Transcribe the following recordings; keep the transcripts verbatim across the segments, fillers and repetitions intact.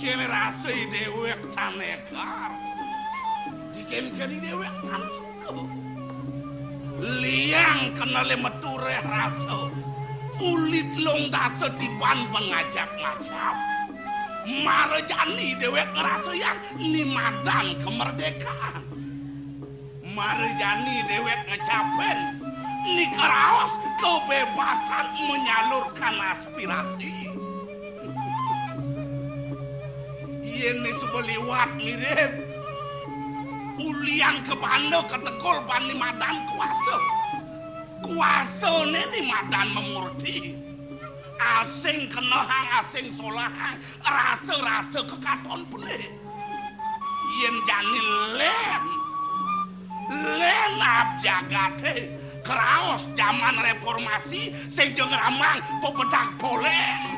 Kene rasa i dewek tan egar. Diken-ken i dewek tan suka. Liang kena le metu reh rasa. Ulit long dasa tiban ban ngajap-ngajap. Mara jani dewek ngerasa yang ni madan kemerdekaan. Mara jani dewek ngecapin ni keraos kebebasan menyalurkan aspirasi. Yen ni suba liwat mirip ulian kebana ketegul ban ni madan kuasa. Kuasane ni madan memurti. Asing kenehang, asing solahang, rasa-rasa kekaton pelih. Yen jani len, len ab jagate keraos jaman reformasi sing ja ngramang pebedag poleng.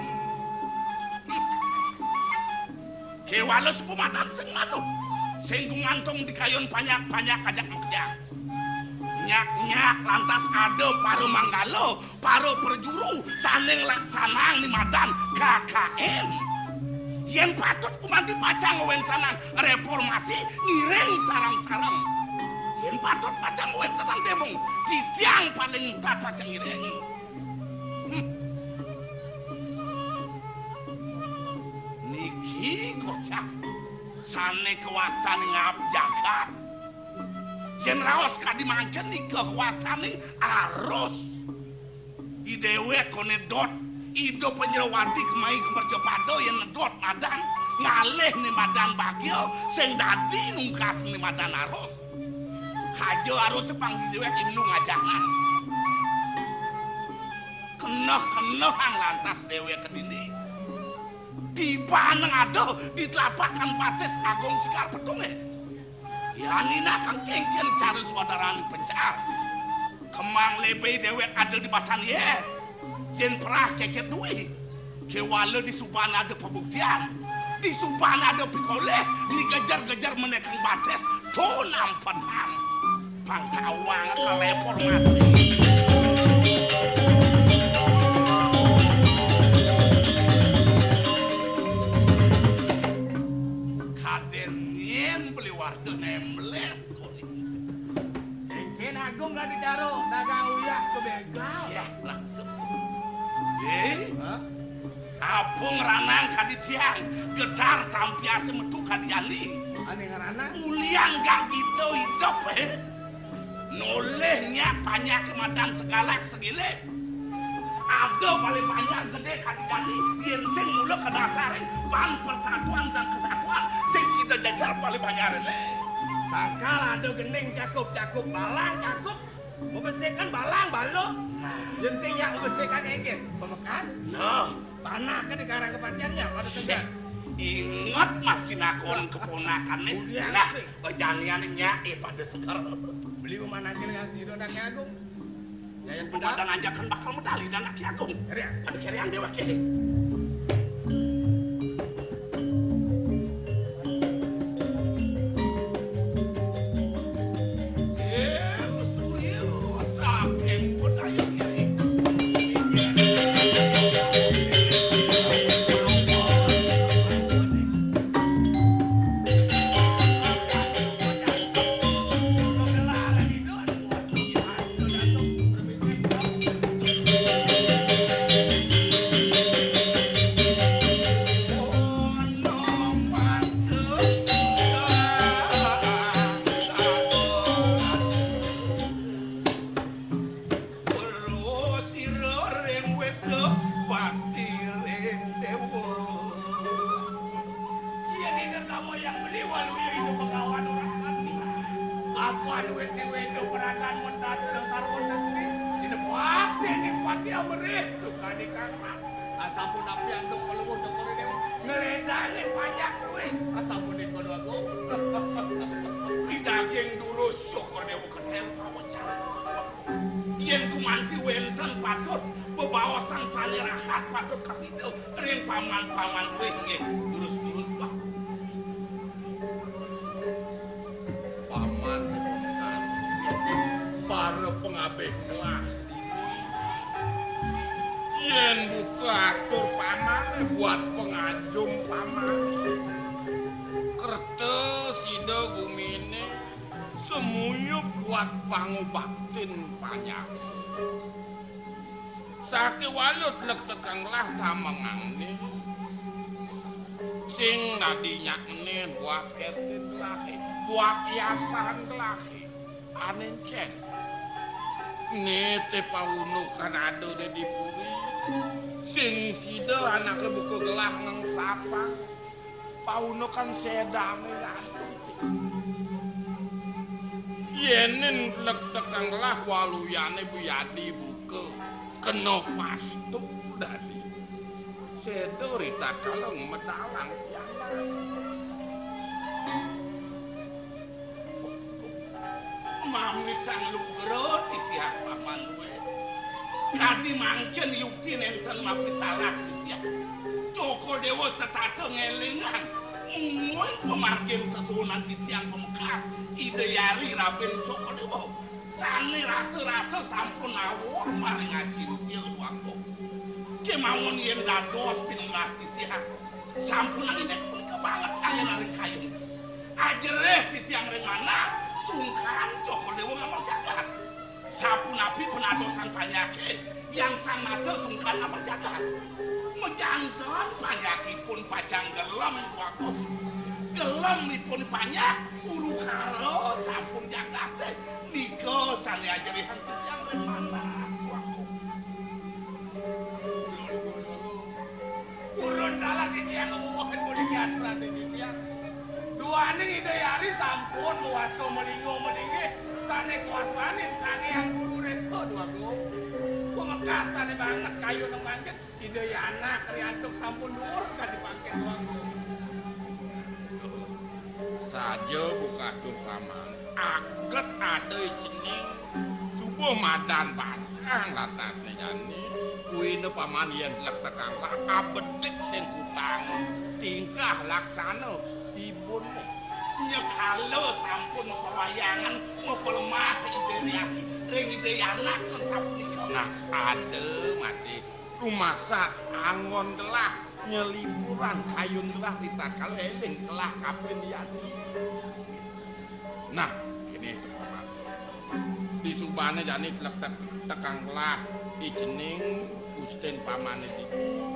Kewala suku madan sing manut, sing gumantung di kayun panjak-panjak ajak makejang. Nyak-nyak lantas ada para manggala, para prajuru, sane nglaksanang ni madan K K N. Yen patut gumanti pacang ngwentenang reformasi, ngiring sareng-sareng. Yen patut pacang ngwentenang demo, titiang paling ungkat pacang ngiring. Hmm. Niki kocap sane kawastaning ab jagat. Yen raos kadi mangkin nika kawastaning arus. I dewek kone dot, Ida Panjrawati kemai ka mercapada yen nedot madan, ngalih ni madan bagia, sing dadi nungkas ni madan arus. Kaja arus pang si dewek imlu ngajangan. Keneh-kenehang lantas dewek kedini. Tiban ngaduh di telapakan batis Agung Sekar Petunge. Yan nina kang kengken cara swadaraning pencar. Kemang lebe dewek ada di batan ye. Yen perah keket duwi. Kewala di suban ada pabuktian. Di suban ada pikoleh, ni gejer-gejer menekang batis, to nampetang. Pang tawang ka reformasi. Kaden yen beli warga nemles. Kene Agung kadi cara dagang uyah ke begal. Yah, ratu. Eh? Hah? Apung ranang kadi tiang, gedar tampiase metu kadi jani. Ane ngranang? Ulian gargita idep, eh. Nolih nyak panjak madan segalak segilik. Ada paling banyak gede kadi jani, yen sing mula kedasarin pan persatuan dan kesatuan, sing sida jejer paling banyak rene. Sangkal ada gending cakup-cakup balang, cakup. Mebesikan balang, baluk. Yen sing yak mebesikan engkin. Pemekas? Nah. Tanah ke di karang kepatiannya pada segar. Ingat masih nakon keponakannya. Udah, nah, sih. Janian nyak, eh, pada segar. Beli memanangkil ngasih dodaknya Agung. Suku pada nanjakan bakal medali dan Aki Agung. Keriang. Pada keriang dewa ke. Weruh sira ring weda bakti ring dewa. Yen ida kamoyang beli waluya ida Begawan ora ngerti. Apan wit ning weda peragan mentara sarwa nesri, ida pasti ning pati amerih sukani kakak. Asampun api anduk pelungguh Cokor Dewa, ngledangin panjak duwe. Asampun ning kono agung. Pidaging durus Cokor Dewa ketel pawecana. Yen gumanti wenten patut bebaosan sane rahat patut kapida ring paman-paman luwih nggih durus-durus, Pak. Paman pamungkas, para pengabih kelah. Yen buka atur pamane buat pengajum paman. pangubaktin panyakit. Sakéwala tlektekang gelah tamengangné sing dadi nyakné buat kertin gelahé, buat hiasan gelahé. Ané encén. Né té paunukan ada di puri. Sing sida anaké buka gelah ngengsapang. Paunukan sédané ati. Yéning tlektekang gelah waluyané buyadi buka. Kena pastu dadi. Séda ritatkala ngemedalang pianak. Mamitang lugra titiang Paman Dué. Kadi mangkin yukti nénten mapisalah titiang. Cokor Déwa setata ngélingang. Mungguing pamargin sesuunan titiang pamekas. Ida Hyang Ri Rabin Cokor Déwa. Sané rasa-rasa sampun nawur maring acintia duaku. Kémaon yén dados pinunas titiang. Sampunang indik punika banget kalian ring kayun. Ajerih titiang ring manah, sungkan Cokor Déwa ngamel jagat. Sapunapi penadosan panyaké, yang sang mata sungkan ngamel jagat. Majanten panyakipun pacang gelem, duaku. Gelem ipun panyak, urukara sampun jagaté. Nika sané ajerihan titiang ring manah, duaku. Purun talah titiang ngomongin puniki aturane titiang. Duaning Ida Hyang Ri sampun mawasta malingga malinggih sane kawastanin Sang Hyang Guru Reka, duagung. Pamekasane banget kayun mangkin Ida Hyang Anak riantuk sampun duur kadi pangkin, duagung. Saja buka tur paman, aget ada i cening, subuh madan pacang lantasne jani, kuina paman yen lektekang lah abedik sing kutang, tingkah laksana ibunne. Nyekala sampun mapawayangan, mapalemah Ida Hyang Anak, ring Ida Hyang Anak ten sapunika. Nah, ada masih rumasat anggon gelah, nyeliburan kayun gelah ritatkala eling gelah kapin yadi. Nah, kene to paman. Disubane jani tlek tek-, tekang gelah i cening gustin pamane ditu.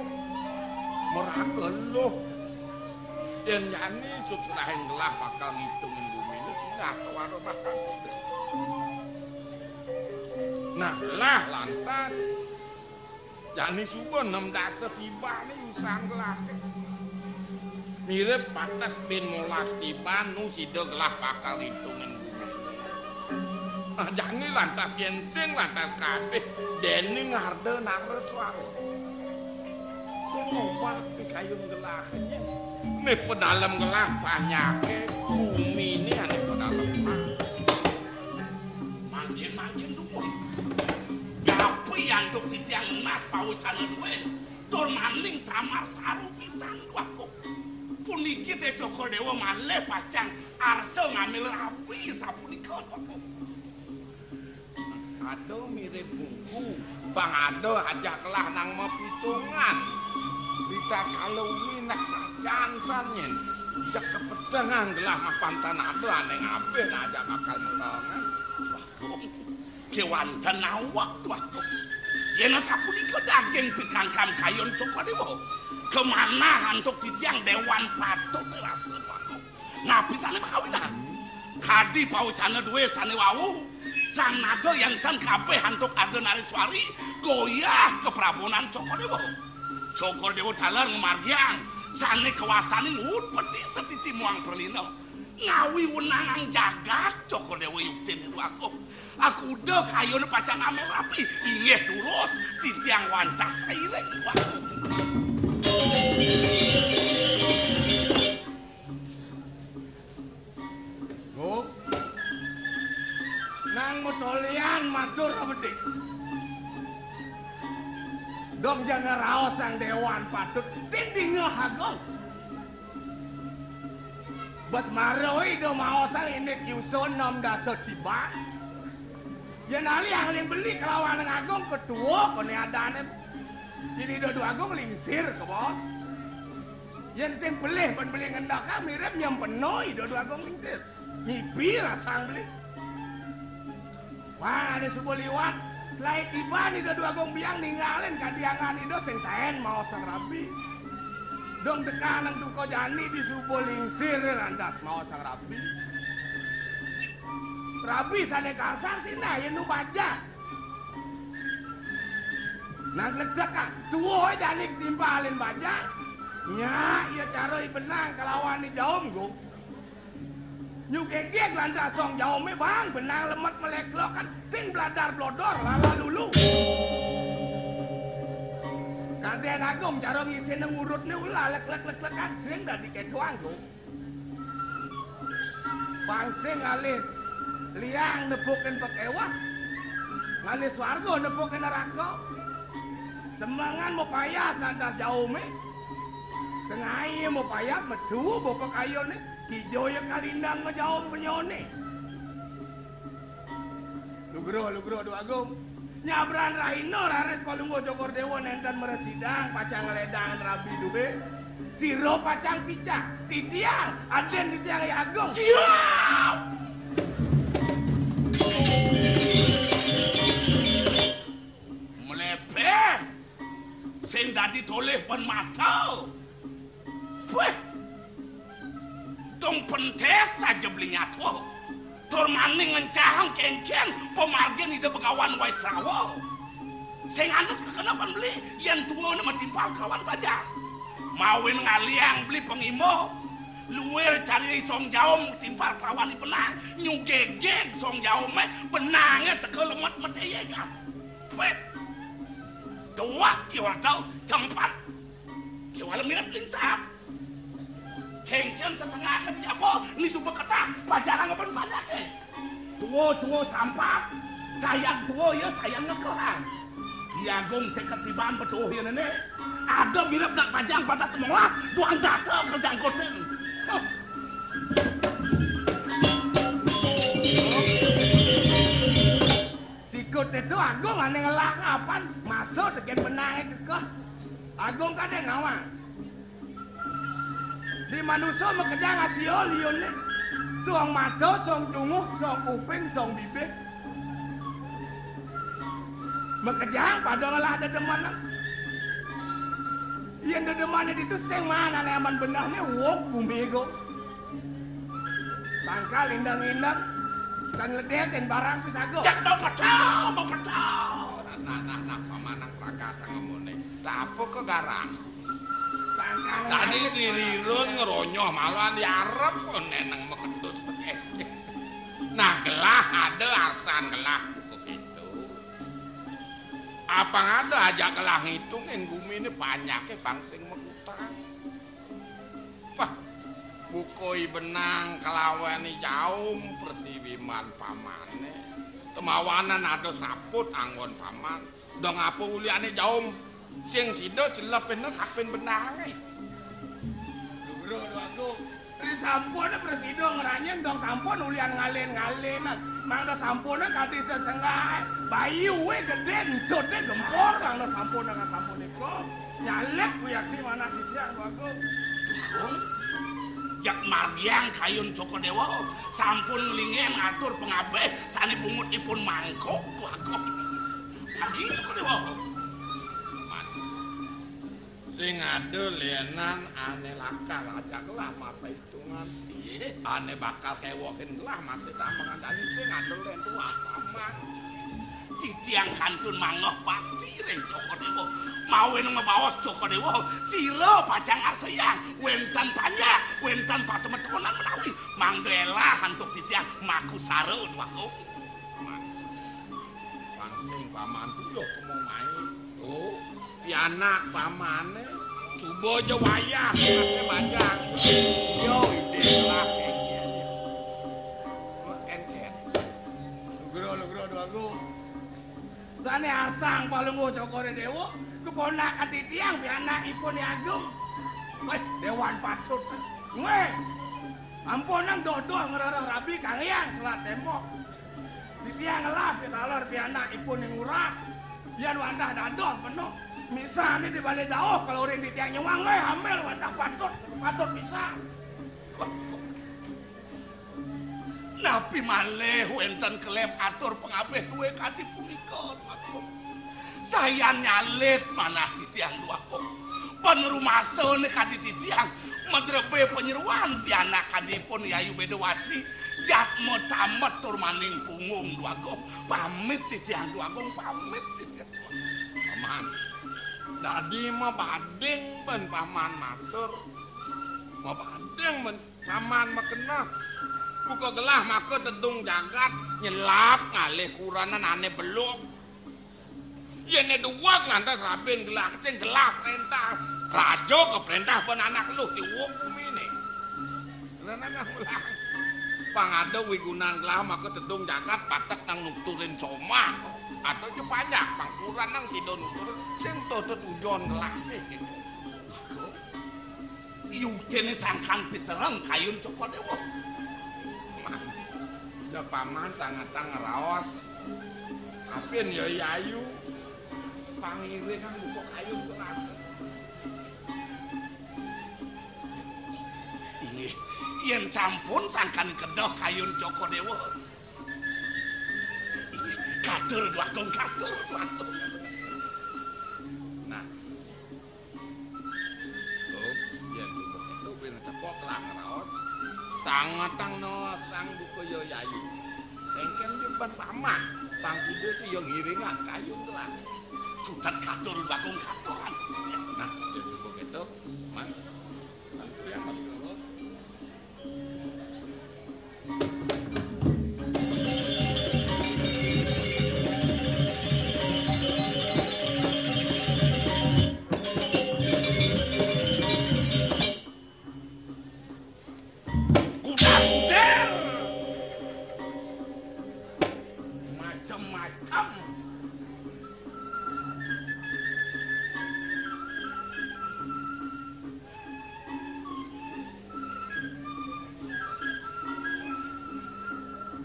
Meraga eluh. Yen jani suksrahing gelah bakal ngitungin bumine, sinah to waro bakal. Nah, lah lantas jani suba nem dasa tibane usang gelahe. Mirip pates bin molas tiban nu sida gelah bakal ngitungin bumi. Nah, jani lantas yen sing lantas kabeh dening ngarda nara swara. Sing ngobah pikayun gelahe nyen. Ne pedalem gelah panyake bumine ane pedalem. Mangkin-mangkin dumun. Gapi antuk titiang nunas pawecana duwe, tur maning samar saru pisan duaku. Puniki te Cokor Dewa malih pacang arsa ngambil rabi sapunika duaku. Ada mirip buku, bang ada ajak lah nang mapitungan. Ritatkala uli nak sajan-jan nyen. Jak kepetengan gelah mapan tan ada ane ngabih nak ajak bakal metongan. Kewanten awak duaku. Yen sapunika daging pikangkan kayun Cokor Dewa. Kemanah antuk titiang Dewan Patut rasa duaku. Napi sane makawinan? Kadi pawecana duwe sane wau, sang nada yen tan kabeh antuk Arda Nareswari, goyah keprabonan Cokor Dewa. Cokor Dewa taler ngamargiang, sane kawastaning utpeti setiti muang perlina. Ngawi wenangang jagat Cokor Dewa yuktin duaku. Akuda kayun pacang amel rapi, inggih durus, titiang wantah sairing. Gong, nang matolian matur abedik. Dong jana raos sang Dewan Patut, sing dingeh agung. Bas maroi do maosang indik yusun nom dasa tiban. Yen alih-alih beli kelawan ngagung ketua kone adane. Jadi Dodo Agung lingsir ke bos. Yen sing pelih pen beli ngendaka mirip nyempeno i Dodo Agung lingsir. Ngipi rasang beli. Mangane suba liwat, selae tiban Ida Dwagung Biang ningalin kadiangan Ida sing taen maos Sang Rabi. Dong tekanang duka jani di suba lingsir lantas maos Sang Rabi. Rabi sane kasar sinah yen nu bajang. Nah, ngledekan, tuwa jani timpalin bajang. Nya, iya cara i Benang kelawan i Jaum, Gung. Nyugegeg lantas Song Jaume, bang, Benang lemet meleklokan, sing bladar blodor, lala lulu. Kaden Agung cara ngisine ngurutne ulah lek-lek-lek-lekan, sing dadi kecoan, Gung. Bang sing ngalih liang nepukin pekewah, ngalih swarga nepukin neraka. Semengan mapayas lantas Jaume. Tengai mapayas metu buka kayune, kijo ya kalindang ma Jaum penyone. Lugra, lugra, Dwagung. Nyabran rahina raris Palungguh Cokor Dewa nenten mresidang pacang ngledang rabi duwe. Sira pacang picak, titiang, aden titiang ya Agung. Siap! Mlebeh sing dadi tolih pen mata. Weh, dong pentes saja beli nyatu. Tur maning ngencahang kengken pemargin Ida Begawan Waisrawa. Sing anut kekenepan beli yen tuane matimpal kawan bajang. Mawin ngaliang beli pengimo. Luwir cari Song Jaum timpal kelawan i Benang, nyugegeg Song Jaume, Benange teka lemet meteye kan. Weh, tuak ya ora tau tempat. Ki walem mirip lingsap. Kengken setengah ke dijaba, ni suba ketah, pajarang apa banyake. Tua-tua sampat, sayan tua ya, sayan ngekehan. Ki Agung seket tiban betuh ya nene. Ada mirip nak pajang pada semolas, duang dasa ke jangkutin. Huh. Sikut itu Agung ane ngelah kapan, masuk tegen Benange kekeh. Agung kade nawang. Di manusa makejang asia liunne. Song mata, song tunguh, song kuping, song bibir. Makejang pada ngelah dedeman. Yen dedemane ditu sing manane aman benehne wong gumego. Tangkal indang-indang dan ledetin barang pisago. Cek mau pedo, mau pedo. Nah, nah, nah, nah, pamanang prakata ngemone. Lah apa ke garang? Tadi dirirun ngeronyoh malah diarep kok neneng mekendut tekeh. Nah, gelah ada arsan gelah buku itu. Apa ada aja gelah ngitungin gumi ini banyaknya bang sing mekutang. Wah, buku i Benang kelawan i Jaum pertiwi man pamane. Kemawanan ada saput anggon paman. Dong apa uliane Jaum? Sing sida celepin kapin Benange. Lugro, Dwagung. Ri sampune prasida ngranjing dong sampun ulian ngalen-ngalenan. Mangda sampune kadi sesenggahe. Bayi uwe gede, encude gempor, mangda sampune kasampune ko. Nyalek kuyakti manah sisian, Dwagung. Dwagung? Jak margiang kayun Cokor Dewa, sampun nglingen ngatur pangabih sane bungut ipun mangkok, Dwagung. Margi Cokor Dewa. Sing ada lenan ane lakar ajak lah mata hitungan. Iye. Ane bakal kewohin lah masih tak mengandani sing ada len tuah aman. Titiang kantun mangoh bakti ring Cokor Dewa. Mawen ngebaos Cokor Dewa, sira pacang arsayang, wenten panjak, wenten pasemetonan menawi. Mangda elah antuk titiang makusara, Dwagung. Pangsing paman tujuh kemo main. Oh, pianak pamane. Suba aja wayah, anakne bajang. Yo, ide lah, ken, ken. Ken, ken. Lugro, lugro, Dwagung. Sane asang Palungguh Cokore Dewa, keponakan titiang pianakipun I Agung. Weh, Dewan Patut. Weh, ampunang doh-doh ngrereh rabi kang hyang selat tembok. Titiang ngelah pitaler pianakipun I Ngurah. Yan wantah dadoh penuh. Misane di bale dauh kaloring titiang nyuang, weh, ambil wantah patut, patut bisa. Napi malih wénten kelem atur pangabih dué kadi punika, Dwagung? Sayan nyalit manah titiang, Dwagung. Pan rumasane kadi titiang madrebé panyeroan pianak kadipun Yayu Bedawati, jatma tamet tur maning punggung, Dwagung. Pamit titiang, Dwagung, pamit titiang. Paman, dadi mabading ben paman matur. Mabading ben paman makeneh. Buka gelah maka tedung jagat, nyelap ngalih kurenan ane belog. Yene duweg lantas rabin gelah, sing gelah prentah. Raja kaprentah ben anak luh, diwuk gumine. Lah nang ulang. Pang ada wigunan gelah maka tedung jagat, batek nang nuturin somah. Atau jepanjak pang kurenan sida nuturin, sing to tetujon gelah sih gitu. Yutene sangkan pisereng kayun Cokor Dewa. Nah, da paman sangetang raos. Apin ya Yayu. Pangiring kang buka kayun kelas. Inggih, yen sampun sangkan kedah kayun Cokor Dewa. Inggih, katur, Dwagung, katur, Dwagung. Nah, Oh, yen suba ketu pin tepok lah ngraos. Sangetang no sang buka ya Yayu. Engken jemban pamah. Pang sida tu ya ngiringan kayun telah. Sutet katur, Dwagung, katuran. Nah, yen suba ketu, Man. Kuda-kuder. Macem-macem.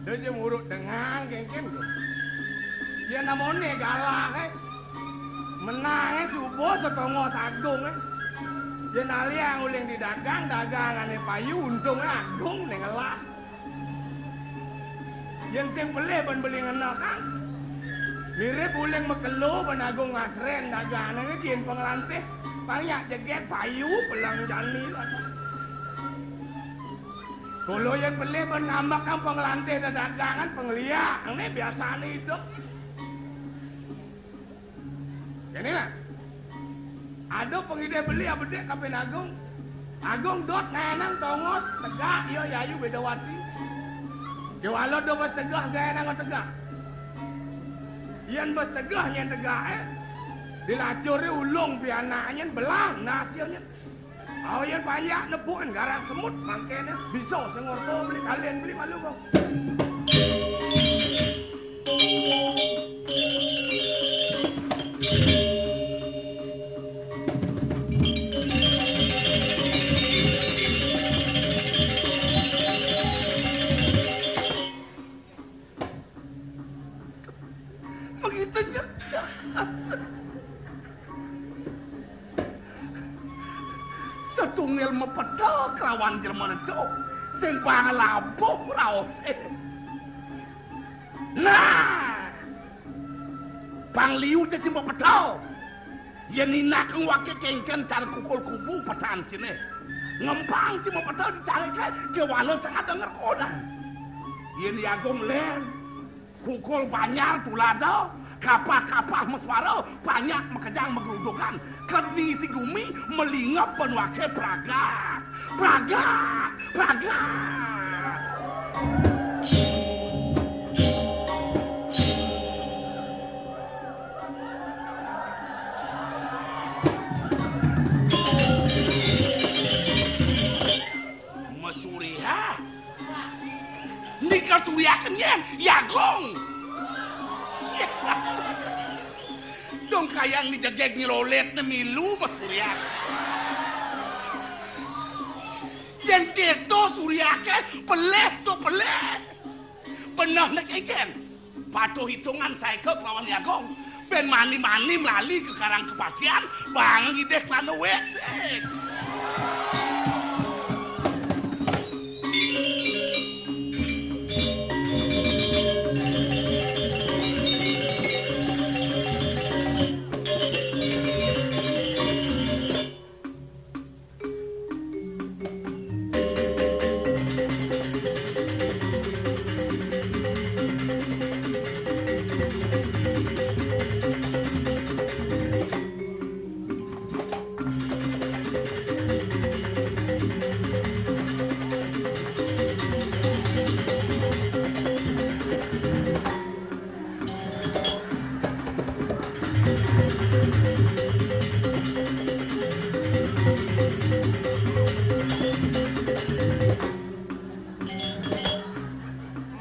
Dia je murut dengan kengken tu. Dia namone galah, eh. Menange subuh setengah sagung, eh. Dia naliang uling di dagang, dagang ane payu, untung agung ning ngelah. Yen sing pelih ben beli ngenekang. Mirip uling makelo ben agung ngasren dagane ngejin pengelantih. Banyak jegek payu pelang jani lah. Kula yen pelih ben ngambekang pengelantih dedagangan pengliak ne biasane idup. Kene nah. Ada pengidih beli abedik kapin Agung. Agung dot ngaenang tongos tegak ya Yayu Bedawati. Kewala do bes tegah ngaenang tegak. Yen bes tegah nyen tegak eh. Dilacure ulung pianak nyen belang nasi nyen. Au yen panjak nepukin garang semut mangkene bisa sing orta beli kalen beli malu kok. Begitu nyegas. Setunggal mepeta kelawan jelema netu sing pangelabuh raose. Nah, pangliu te cimba peta. Yen inak ngwake kengken cara kukul kubu petan cine. Ngempang cimba peta dicareke kewala sing ada ngerkodang. Yen Agung len, kukul banjar tulada, kapah-kapah meswara, panyak makejang magrudugan, kedni si gumi, melingep penuake pragat. Pragat! Pragat! Mesuriah. Nika suriaken yen, Agung. Dong kayang ni jegeg nyelolet ne milu mesuriah. Yen keto suriake, peleh to peleh. Beneh nek eken. Patuh hitungan saeka kelawan Agung. Ben mani-mani melali ke karang kepatian, bang ngidih kelana wek sik.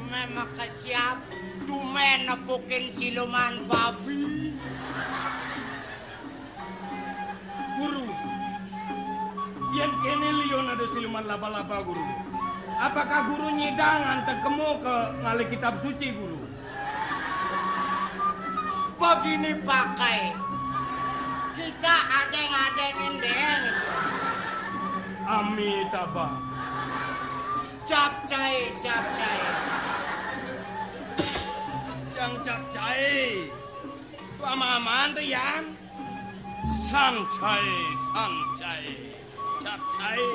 Memang kesiap, tumen nepukin siluman babi. Guru, yén kéné liun ada siluman laba-laba, Guru. Apakah Guru nyidang antek kemu ka ngalih kitab suci, Guru? Begini pakai, kita adeng-adengin deh. Amitabha. Capcai, capcai. Yang capcai. Itu ama-amaan tuh, Yan. Sancai, sancai. Capcai.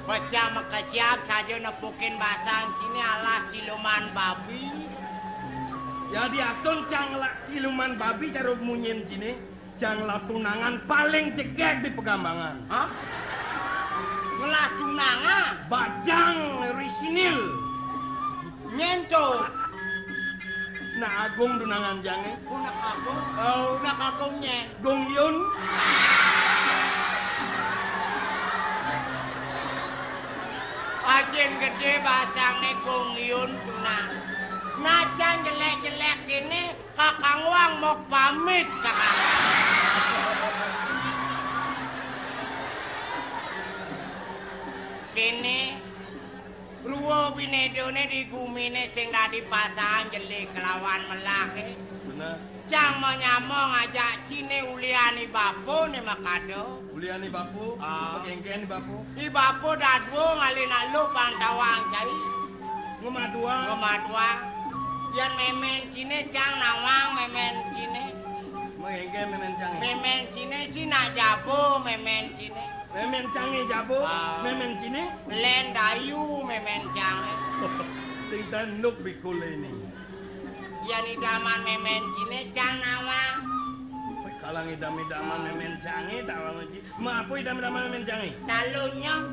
Bocah makasiap saja nepukin basang ciné alah siluman babi. Jadi astun cang ngelah siluman babi cara munyin ciné, cang ngelah tunangan paling cegek di Pegambangan. Hah? Ngelah tunangan? Bajang risinil. Nyén to? Nak Agung tunangan cangé. Oh, Nak Agung. Oh. Nak Agung nyén. Gung Yun. Ajin gedé basangné Gung Yun tunang. Najan jelék-jelék kéné, Kakang Wang mau pamit, Kakang. Kéné, rua binédané di guminé sing dadi pasangan jelék kelawan melaké. Bener. Cang manyama ngajak ciné ulian i bapa né makada. Ulian i bapa? Ah. Makéngkén i bapa? I bapa dadua ngalih nak lu pang tawang cai. Ngemaduang. Ngemaduang. Yén mémén ciné cang nawang mémén ciné. Makéngkén mémén cangé? Mémén ciné sih nak jaba mémén ciné. Mémén cangé jaba, ah, mémén ciné? Lén dayu mémén cangé. Sing tanduk bikul ini. Yén idaman mémén ciné cang nawang. Kalang idam-idaman mémén cangé tawang ci. Maapa idam-idaman mémén cangé? Talunnya.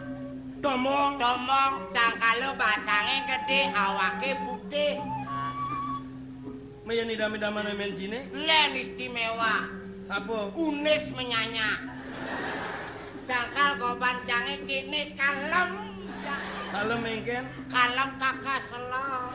Tomong. Tomong, sangkala basangé gedé, awaké putih. Mén idam-idaman mémén ciné? Lén istiméwa. Apa? Unis menyanya. Sangkal goban cangé kéné kalem. Kalem éngkén? Kalem kaka sela.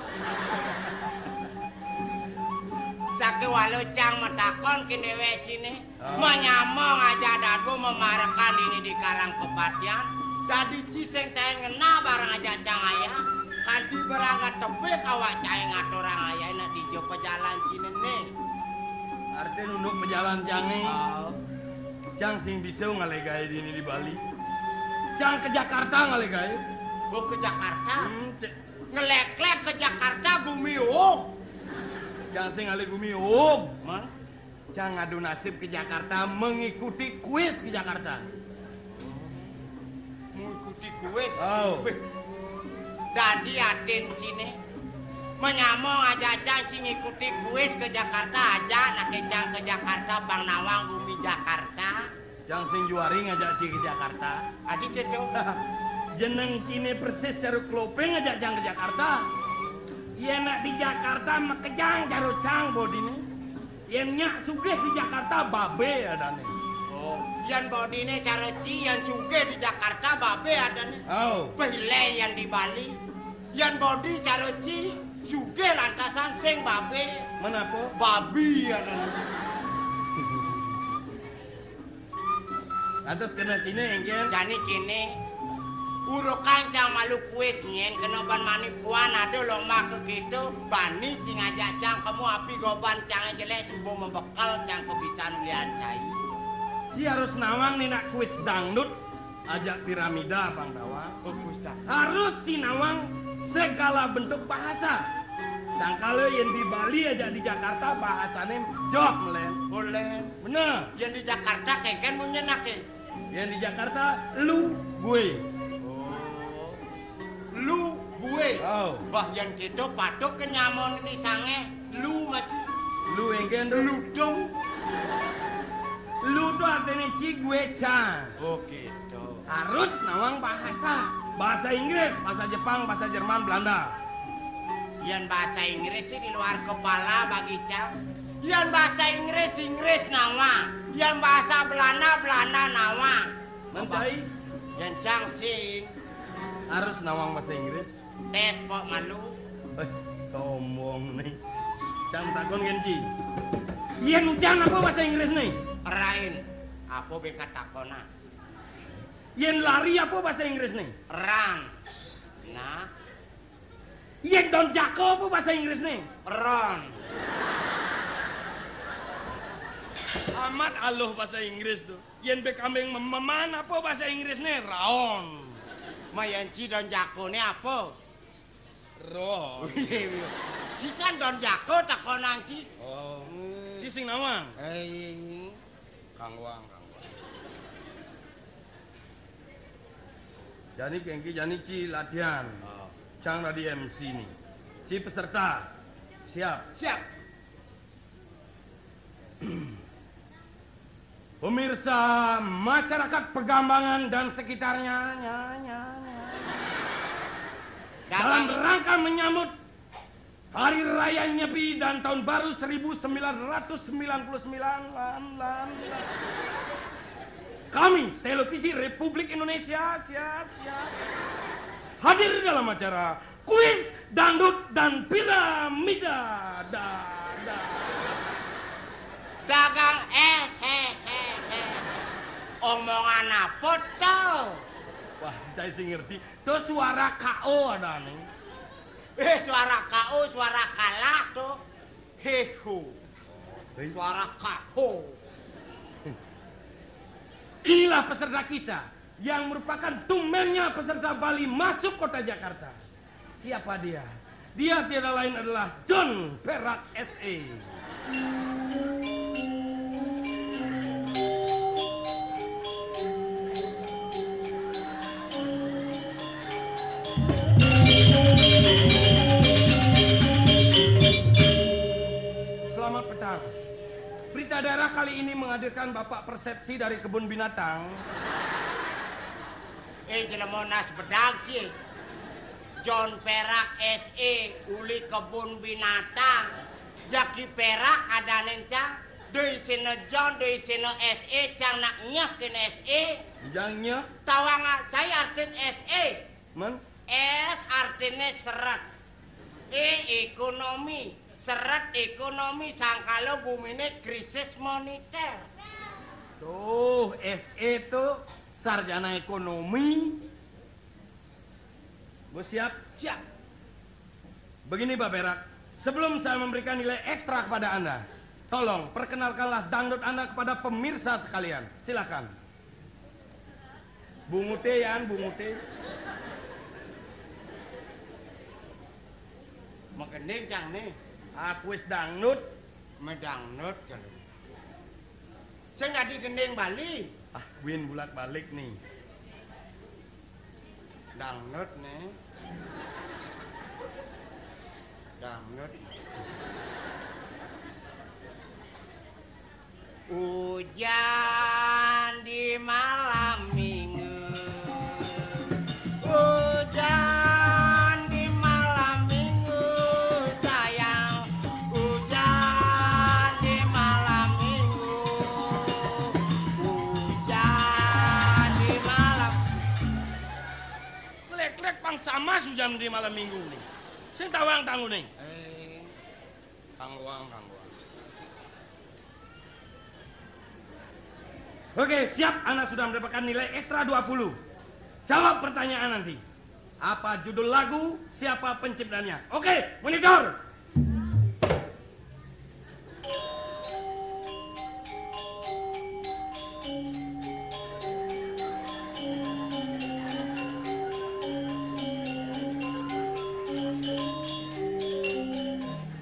Sakéwala cang matakon kén déwék ciné. Ah. Manyama ngajak dadua mamarekan dini di Karang Kepatian. Dadi ci sing taén ngenah bareng ajak cang ayah. Kanti barang tebih awak cai ngaturang ayah nak dija pajalan ciné né. Artin unduk pajalan cangé. Ah. Cang sing bisa ngalih gaé dini di Bali. Cang ka Jakarta ngalih gaé. Oh, ka Jakarta? Hmm, cek. Ngeléklék ka Jakarta gumi uug. Cang sing ngalih gumi uug. Man? Cang ngadu nasib ka Jakarta mengikuti kuis ka Jakarta. Mengikuti kuis? Oh. Wéh. Dadi atin ciné. Manyama ngajak cang ci ngikuti kuis ka Jakarta, ajak naké cang ka Jakarta, pang nawang gumi Jakarta. Cang sing juari ngajak ci ka Jakarta. Adi kéto. Jeneng ciné persis cara kloping ngajak cang ka Jakarta. Yén nak di Jakarta makejang cara cang bodiné. Yén nyak sugih di Jakarta babé adané. Oh, yén bodiné cara ci yén sugih di Jakarta babé adané. Oh. Béh lé yén di Bali. Yén bodi cara ci sugih lantasan sing babé. Menapa? Babi adané. Lantas kena ciné éngkén? Jani kéné, urukan cang malu kuis nyén kena ban mani puan ada lomba ka kéto, bani ci ngajak cang kemu api goban cangé jelék suba mabekel cang kabisan ulian cai. Ci harus nawang né nak kuis dangdut, ajak piramida pang tawang. Oh, kuis dangdut. Harus ci nawang segala bentuk bahasa. Sangkala yén di Bali ajak di Jakarta bahasané joh melén. Oh, lén. Bener. Yén di Jakarta kéngkén munyin naké? Yén di Jakarta, lu, gue. Oh. Lu, gue. Oh. Bah, yén kéto patut ké nyamané di sangéh. Lu masih. Lu éngkén to? Ludung. Lu to artiné ci, gue cang. Oh, kéto. Harus nawang bahasa. Bahasa Inggris, bahasa Jepang, bahasa Jerman, Belanda. Yén bahasa Inggris sih di luar kepala bagi cang. Yén bahasa Inggris, Inggris nawang. Yén bahasa Belanda, Belanda nawang. Mén cai? Yén cang sing. Harus nawang bahasa Inggris. Tes kok malu. Eh, sombong nih. Cang takon kan, Ci. Yén ujan apa bahasa Inggris nih? Rain. Apa bé katakonan? Yén lari apa bahasa Inggris nih? Run. Nah. Yén don jako apa bahasa Inggris nih? Ron. Amat aluh bahasa Inggris tuh. Yén bé kambing mememan apa bahasa Inggris nih? Raon. Mayan Ci don jakoné apa? Ron. Ci kan don jako takonang Ci. Oh. Hmm. Ci sing nawang. Eh, kang wang, kang wang. Jani kéngké, jani Ci latihan. Oh. Cang dadi M C nih. Ci peserta. Siap. Siap. Pemirsa, masyarakat Pegambangan dan sekitarnya, nya, nya, nya. Dalam rangka menyambut Hari Raya Nyepi dan Tahun Baru seribu sembilan ratus sembilan puluh sembilan, lan, lan, lan. Kami, Televisi Republik Indonesia, sia, sia, sia, hadir dalam acara kuis dangdut dan piramida. Da, da. Dagang és, és, és, és. Omongan apa to? Wah, kita sing ngerti. To suara K O ada nih. Eh, suara K O, suara kalah to. Heho. Hei. Suara K O. Inilah peserta kita yang merupakan tumbennya peserta Bali masuk kota Jakarta. Siapa dia? Dia tiada lain adalah John Perak S E. Selamat petang. Berita daerah kali ini menghadirkan Bapak Persepsi dari kebun binatang. Eh, jelema nas bedag, Ci. John Perak S E uli kebun binatang. Jaki Perak adané, Cang. Doi sina John, doi sina S E, Cang, nak nyeh kéné S E. Jang nyeh. Tawang cai artin S E. Men? S artiné seret. E ékonomi. Seret ékonomi sangkala guminé krisis monéter. Tuh, S E tuh sarjana ekonomi. Bos siap? Siap. Begini, Pak Perak, sebelum saya memberikan nilai ekstra kepada Anda, tolong perkenalkanlah dangdut Anda kepada pemirsa sekalian. Silakan. Bunguté, Yan, bunguté. Magending, Cang, nih. Aku wis dangdut. Medangdut, kalau. Sing dadi gending Bali. Ah, win bulak-balik nih. Dangdut nih. Dangdut. Hujan di malam minggu. Hujan di malam minggu, sayang. Hujan di malam minggu. Hujan di malam. Nglek-nglek pang samas hujan di malam minggu nih. Sing tawang tanggune. Eh, kang wang, kang wang. Oke, siap. Anak sudah mendapatkan nilai ekstra dua puluh. Jawab pertanyaan nanti. Apa judul lagu? Siapa penciptanya? Oke, monitor.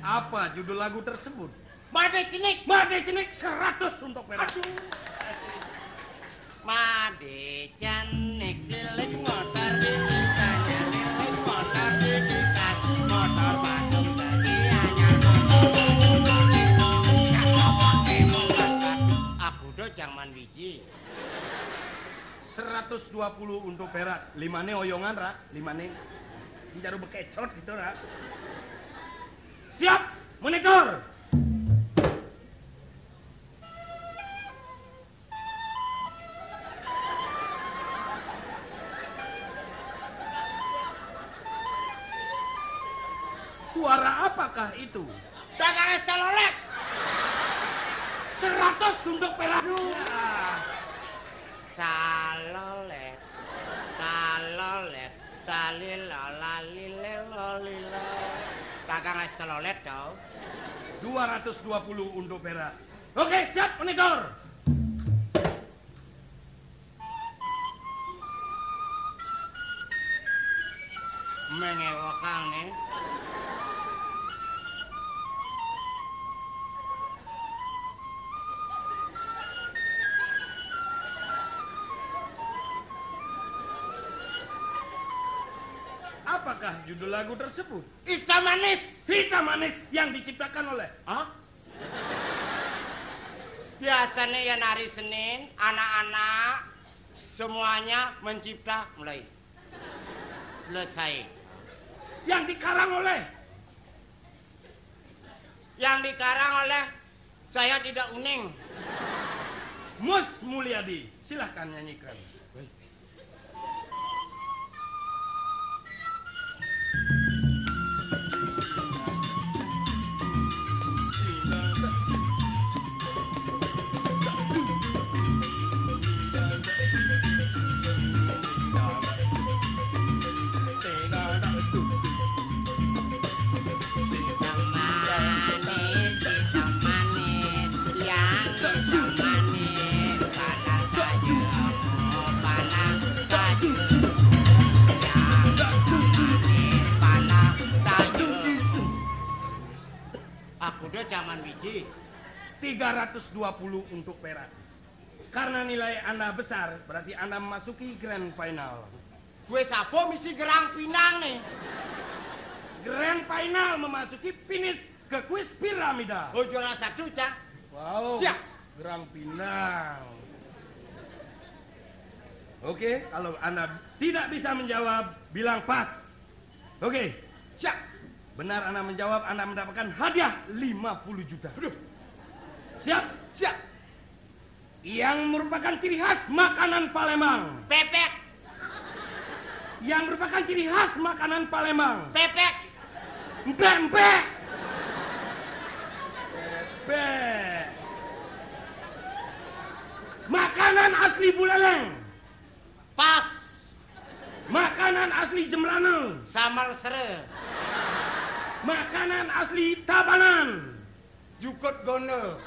Apa judul lagu tersebut? Madé Cenik. Madé Cenik, seratus untuk Perak. Aduh. Madé Cenik, lilit motor di desanya, lilit motor di desa, motor Bandung tadi anyar, motor Bandung tadi anyar, motor Bandung tadi anyar. Aku do jangan wiji. Seratus dua puluh untuk Perak. Limané oyongan, Rak. Limané. Sing jaru bekecot gitu, Rak. Siap, monitor. Suara apakah itu? Dagang es telolet. Seratus untuk perak. Ya. Talolet, talolet, talilo, lalile, lolilo. Dagang es telolet, tau. Dua ratus dua puluh untuk perak. Oke, siap, monitor. Mengewakang nih. Apakah judul lagu tersebut? Hitam manis. Hitam manis yang diciptakan oleh. Hah? Biasanya ya hari Senin, anak-anak semuanya mencipta mulai selesai. Yang dikarang oleh. Yang dikarang oleh saya tidak uning. Mus Mulyadi, silahkan nyanyikan. Aku do caman wiji. Tiga ratus dua puluh untuk perak. Karena nilai Anda besar, berarti Anda memasuki grand final. Gue sapa misi gerang pinang nih? Grand final memasuki finish ke kuis piramida. Oh, juara satu, Cang. Wow. Siap. Gerang pinang. Oke, kalau Anda tidak bisa menjawab, bilang pas. Oke. Siap. Benar Anda menjawab, Anda mendapatkan hadiah lima puluh juta. Aduh. Siap? Siap. Yang merupakan ciri khas makanan Palembang. Pepek. Yang merupakan ciri khas makanan Palembang. Pepek. Empek-empek. Pepek. Makanan asli Buleleng. Pas. Makanan asli Jembrana. Samar sere. Makanan asli Tabanan. Jukut gono.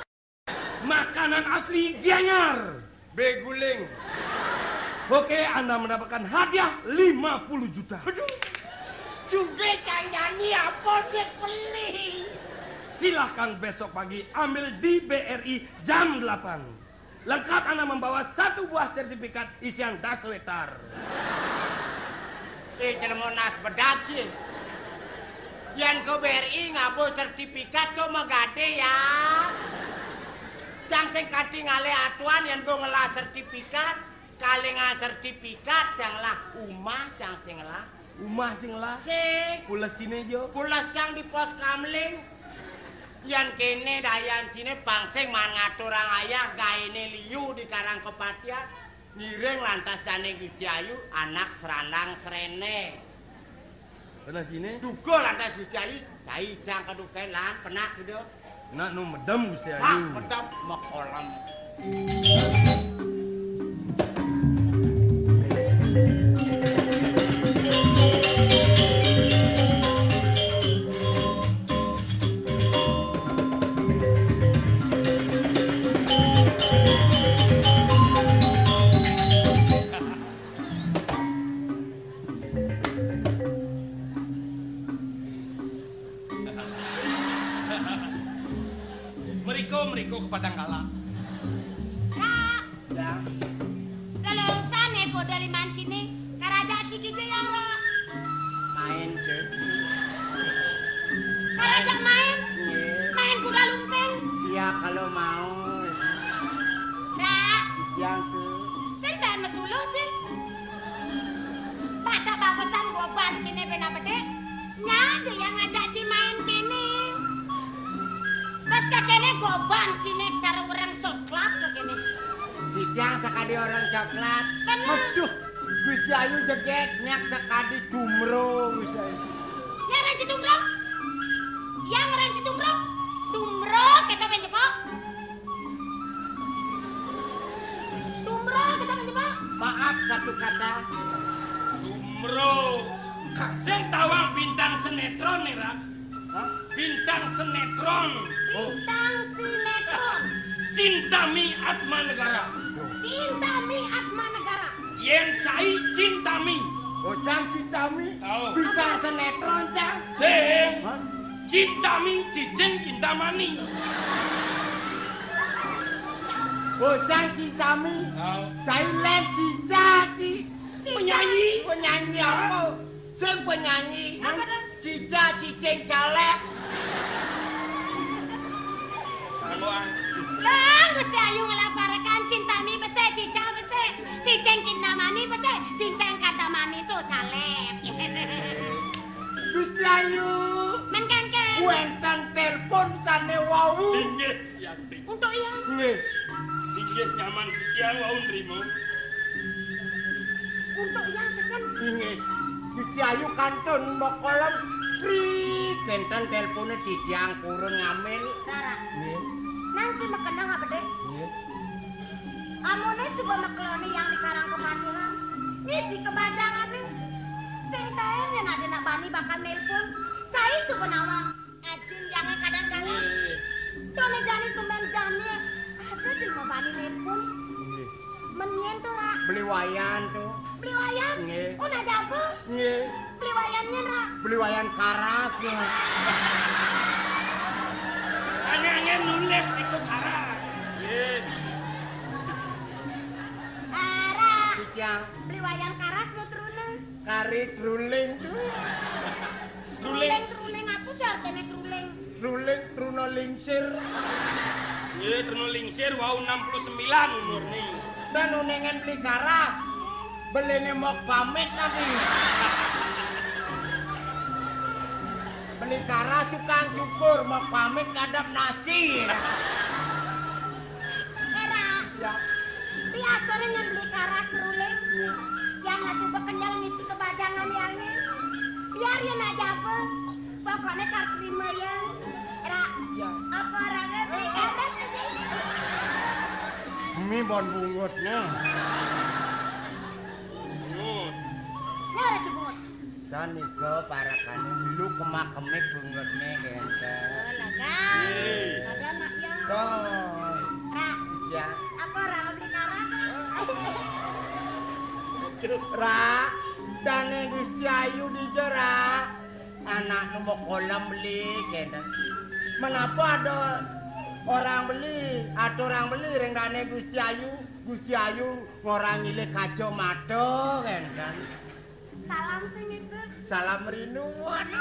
Makanan asli Gianyar. Beguling. Oke, Anda mendapatkan hadiah lima puluh juta. Aduh. Suge kang nyanyi apa dia beli? Silahkan besok pagi ambil di B R I jam delapan. Lengkap Anda membawa satu buah sertifikat isian daswetar. Eh, jelema nas bedak sih. Yan ke B R I ngabo sertifikat to magade ya. Cang sing kanti ngale atuan yan bo ngelah sertifikat, kalingan sertifikat cang lah umah cang sing ngelah. Umah sing ngelah. Sing. Pules cine jo. Pules cang di pos kamling. Yan kene dayan cine pang sing man ngaturang ayah gaene liu di karang kepatian. Ngiring lantas dane Gusti Ayu anak serandang serene. Bener cine? Duga lantas Gusti Ayu cai cang keduken lan penak gitu. Nak nu medem Gusti Ayu. Mak medem mekolem. Meriko, meriko ke Padang Kala. Ra. Ya. Lelongsan eko dari mancine. Karaja ciki je yang ra. Main ke. Karaja main. Iya. Main kuda lumping. Iya kalau mau. Ra. Yang ke. Sing dan mesuluh je. Pada bagusan goban cine bena bedik. Nya je yang ngajak ci main kene. Pas ke kene goban cine cara orang coklat ke kene. Bidang sekali orang coklat. Bener. Aduh, Gusti Ayu jeget nyak sekali jumro Gusti Ayu. Ya Raji Tumrong. Sinetron. Bintang sinetron. Cintami Atma Negara. Cintami Atma Negara. Yén cai Cintami. Oh, cang Cintami. Oh. Bintang sinetron, cang. Sing. Hah? Cintami Cicing Kintamani. Oh, cang Cintami. Oh. Cai lén Cica, Ci. Penyanyi. Penyanyi apa? Sing penyanyi. Apa dah? Cica Cicing Caleg. Lah, Gusti Ayu ngelaparakan Cintami besik, Cica besik, Cicing Kintamani besik, Cincang Kantamani to caleg. Gusti Ayu. Men kan, kan? Wénten telepon sané wau. Inggih, Yanti. Untuk yang Nggih. Inggih nyaman titiang wau nrima. Untuk yang seken. Inggih. Gusti Ayu kantun makolem. Prit, wénten teleponé titiang kurung ngambil. Rara. Nggih. Nang ci makena ha bedé. Nggih. Amoné suba makeloni yang di Karang Kepatihan. Ngisi kebajangané. Sing taén yén ada nak bani bakal nelpon. Cai suba nawang. Ajin yangé kadang galang. Nggih. Done jani tumben jani. Ada di mau bani nelpon. Nggih. Men nyén to, Ra? Beli wayan to. Beli wayan? Nggih. Oh, nah jaba. Nggih. Beli wayan nyén, Ra? Beli wayan karas. Angén-angén nulis iku karas. Nggih. Ah, Ra. Iki yang Beli wayan karas no truna. Kari truling. Truling. Truling, truling apa sih artinya truling? Truling, truna lingsir. Iya, truna lingsir wau enam puluh sembilan umurnya. Dan unengan beli karas. Belinya mau pamit nanti. Beli karas tukang cukur, mau pamit kadap nasi. Era. Ya. Biasanya yang beli karas teruling. Iya. Yang nggak suka kenyal ngisi kebajangan yangnya. Biar ya nak jaba. Pokoknya kar terima ya. Ra. Ya. Apa orangnya beli karas ini? Mie bon bungut nih. Bungut. Ya, ada jebut. Dan nika parekane lu kemak-kemik bungetne kenten. Oh, lega. Iya. Padahal nak yang Toh. Ra. Iya. Apa Ra beli karas? Ra, dane Gusti Ayu dija, Ra. Anakmu mau kolam beli kenten. Menapa ada orang beli, ada orang beli ring dane Gusti Ayu, Gusti Ayu ngorang nyilih kacamata kenten. Salam sing itu. Salam rindu. Waduh.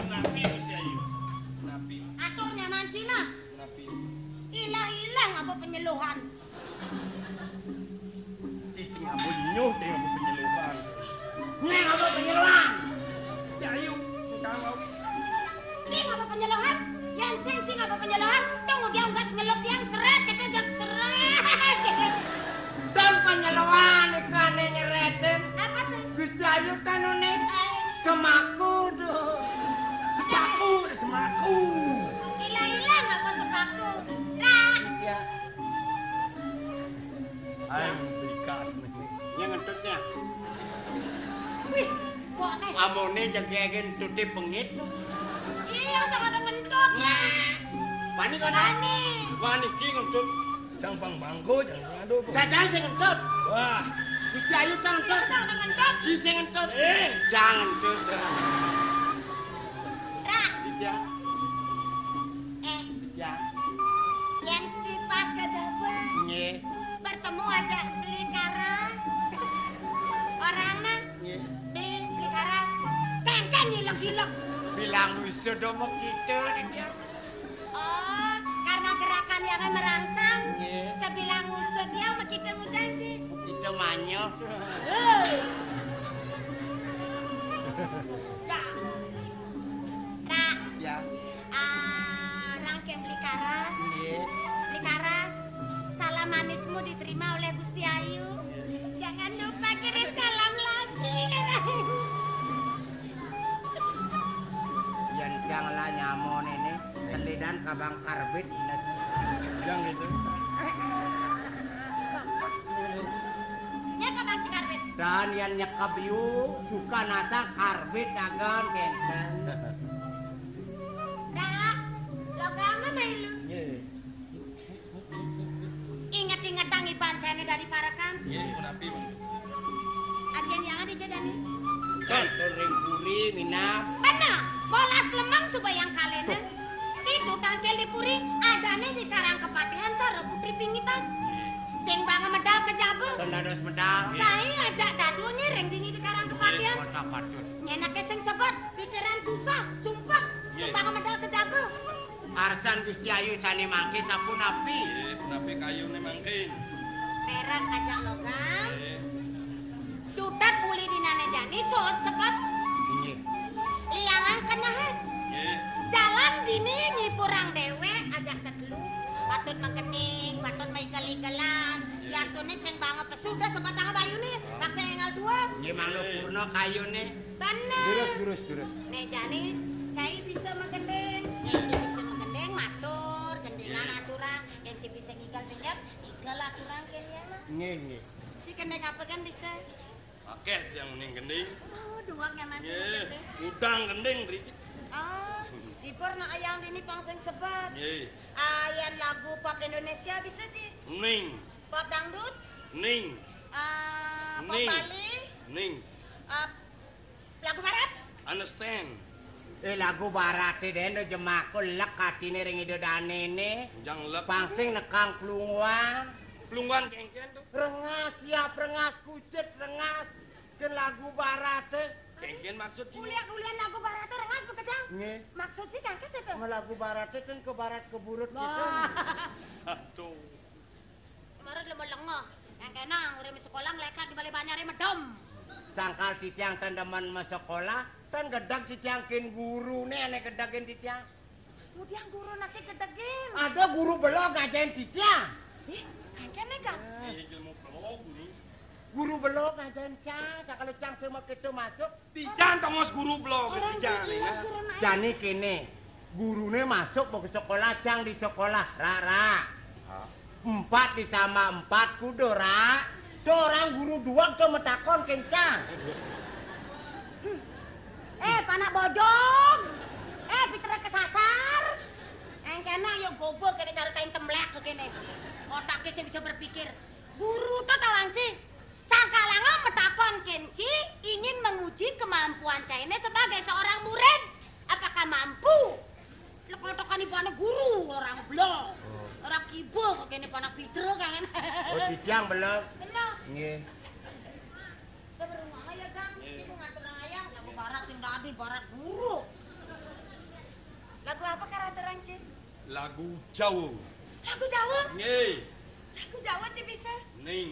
Napi, Gusti Ayu? Napi? Atur nyaman Cina. Napi? Ilah-ilah ngapa penyeluhan. Ci sing ambo nyuh, ci ngapa penyeluhan. Neng apa penyeluhan? Ci Ayu, utang kau. Ci ngapa penyeluhan? Yan sing ci ngapa penyeluhan? Tunggu dia unggas ngelup yang seret, kita jak seret. Dan penyeluhan iku ane nyeretin. Apa tuh? Gusti Ayu tanune. Ayo. Semaku tuh. Sepaku, semaku. Ilah-ilah ngapa sepaku? Ra. Iya. Ayo, bikas nih. Yang ngentutnya. Wih, kok nih? Amone jegege ngentute pengit. Iya, sama ada ngentut. Wah. Wani kok, Nak? Wani. Wani ki ngentut. Jang pang bangko, jang ngado. Jajan sing ngentut. Wah. Gusti Ayu tang ngentut. Iya, sama ada ngentut. Ji sing ngentut. Eh. Jang ngentut. Ra. Iya. Eh. Iya. Yang cipas ke Jawa. Nggih. Bertemu aja beli karas. Orangnya Nggih. Beli, beli karas. Kengkeng ngilang-ngilang. Bilang wisuda mok kita dia. Oh, karena gerakan yang merangsang, Nggih. Sebilang usut dia sama kita ngujanji. Kita manyuh. Hei. Cak. Ra. Ya. Ah, rangkeng beli karas. Nggih. Beli karas. Salam manismu diterima oleh Gusti Ayu. Jangan lupa kirim salam lagi. Yen jang lah nyamon ini, selidan kabang karbit. Yang gitu. Nyekep, Haji Karbit. Dan yang nyekep yu, suka nasa karbit dagang kenten. Dak, lo gawe melu. Nggih. Inget-ingetang iban cene dadi parekan. Nggih, punapi, Mang. Ajeng yang adi jejani. Kan ring puri minab. Bener, bolas lemeng suba yang kalene. Itu tangkil di puri, adane di Karang Kepatihan cara putri pingitan. Sing banget medal ke jago. Kan dados medal. Saya ajak dadu ngiring dini di Karang Kepatihan. Nggih, kota patut. Nyenake sing sebet, pikiran susah, sumpek. Sing banget medal ke jago. Arsan Gusti Ayu sane mangke sapunapi? Nggih, punapi kayune mangkin? Perak ajak logam. Nggih. Cutet uli dinane jani sot sebet. Nggih. Liangan kenehe. Nggih. Jalan dini nyipurang dewek ajak tetelu. Patut makening, patut maigel-igelan. Nggih. Yastune sing banget pesudah sebatang bayune, paksa enggal dua. Nggih, manglo purna kayune. Bener. Durus, durus, durus. Ne jani, cai bisa magending. Yen ci bisa magending, matur, gendingan aturang. Yen ci bisa ngigel jenyep, igel aturang kene ya, Mak. Nggih, nggih. Ci gending apa kan bisa? Akeh yang mending gending. Oh, duwang nyaman. Nggih, gending. Udang gending mriki. Oh, dipur nak ayang dini pang sing sebet. Nggih. Ah, yen lagu pop Indonesia bisa, Ci? Ning. Pop dangdut? Ning. Ah, pop Ning. Bali? Ning. Ah, lagu barat? Understand. Eh, lagu barate dene jemakul lek atine ring ida danene. Jang lek. Pang sing nekang plunguan. Plunguan kengken to. Rengas, siap rengas, kucit rengas. Ken lagu barate. Kengken maksud ci. Ulian-ulian lagu barate rengas bekedang. Nggih. Maksud ci kangke sete. Nge lagu barate ten ke barat ke burut gitu. Wah. Aduh. Kemarin lemo lengo. Yang kena ngure sekolah ngelekat di balai banyare medem. Sangkal titiang ten demen ma sekolah, ten gedeg titiang kin gurune ane gedegin titiang. Kemudian guru nake gedegin. Ada guru belo ngajain titiang. Ih, kangkene, Kang. Eh, ilmu belo guru. Guru belo ngajain cang, cang kalau cang semua kita masuk. Tijan tongos guru belo. Orang titiang, gila, ya. Guru naik. Jani kene, gurune masuk mau ke sekolah, cang di sekolah, ra, ra. Empat ditambah empat kudu, ra. Tuh orang guru dua tuh metakon kencang. Eh, panak bojong. Eh, Peter kesasar. Engkena yo gogo kene cara tain temlek kene. Otaknya sih bisa berpikir. Guru tuh tahu anci. Sangkalanga metakon kenci ingin menguji kemampuan Caine sebagai seorang murid. Apakah mampu? Lek kotokan ibane guru orang belo. Orang kibo kok kene panak Peter kangen. Oh, titiang belo. Bener. Nggih. Kita berumah ya, Gang. Sing ngatur ayam, lagu barat sing dadi, barat guru. Lagu apa karakter, Cing? Lagu Jawa. Lagu Jawa? Nggih. Lagu Jawa, Cing, bisa? Ning.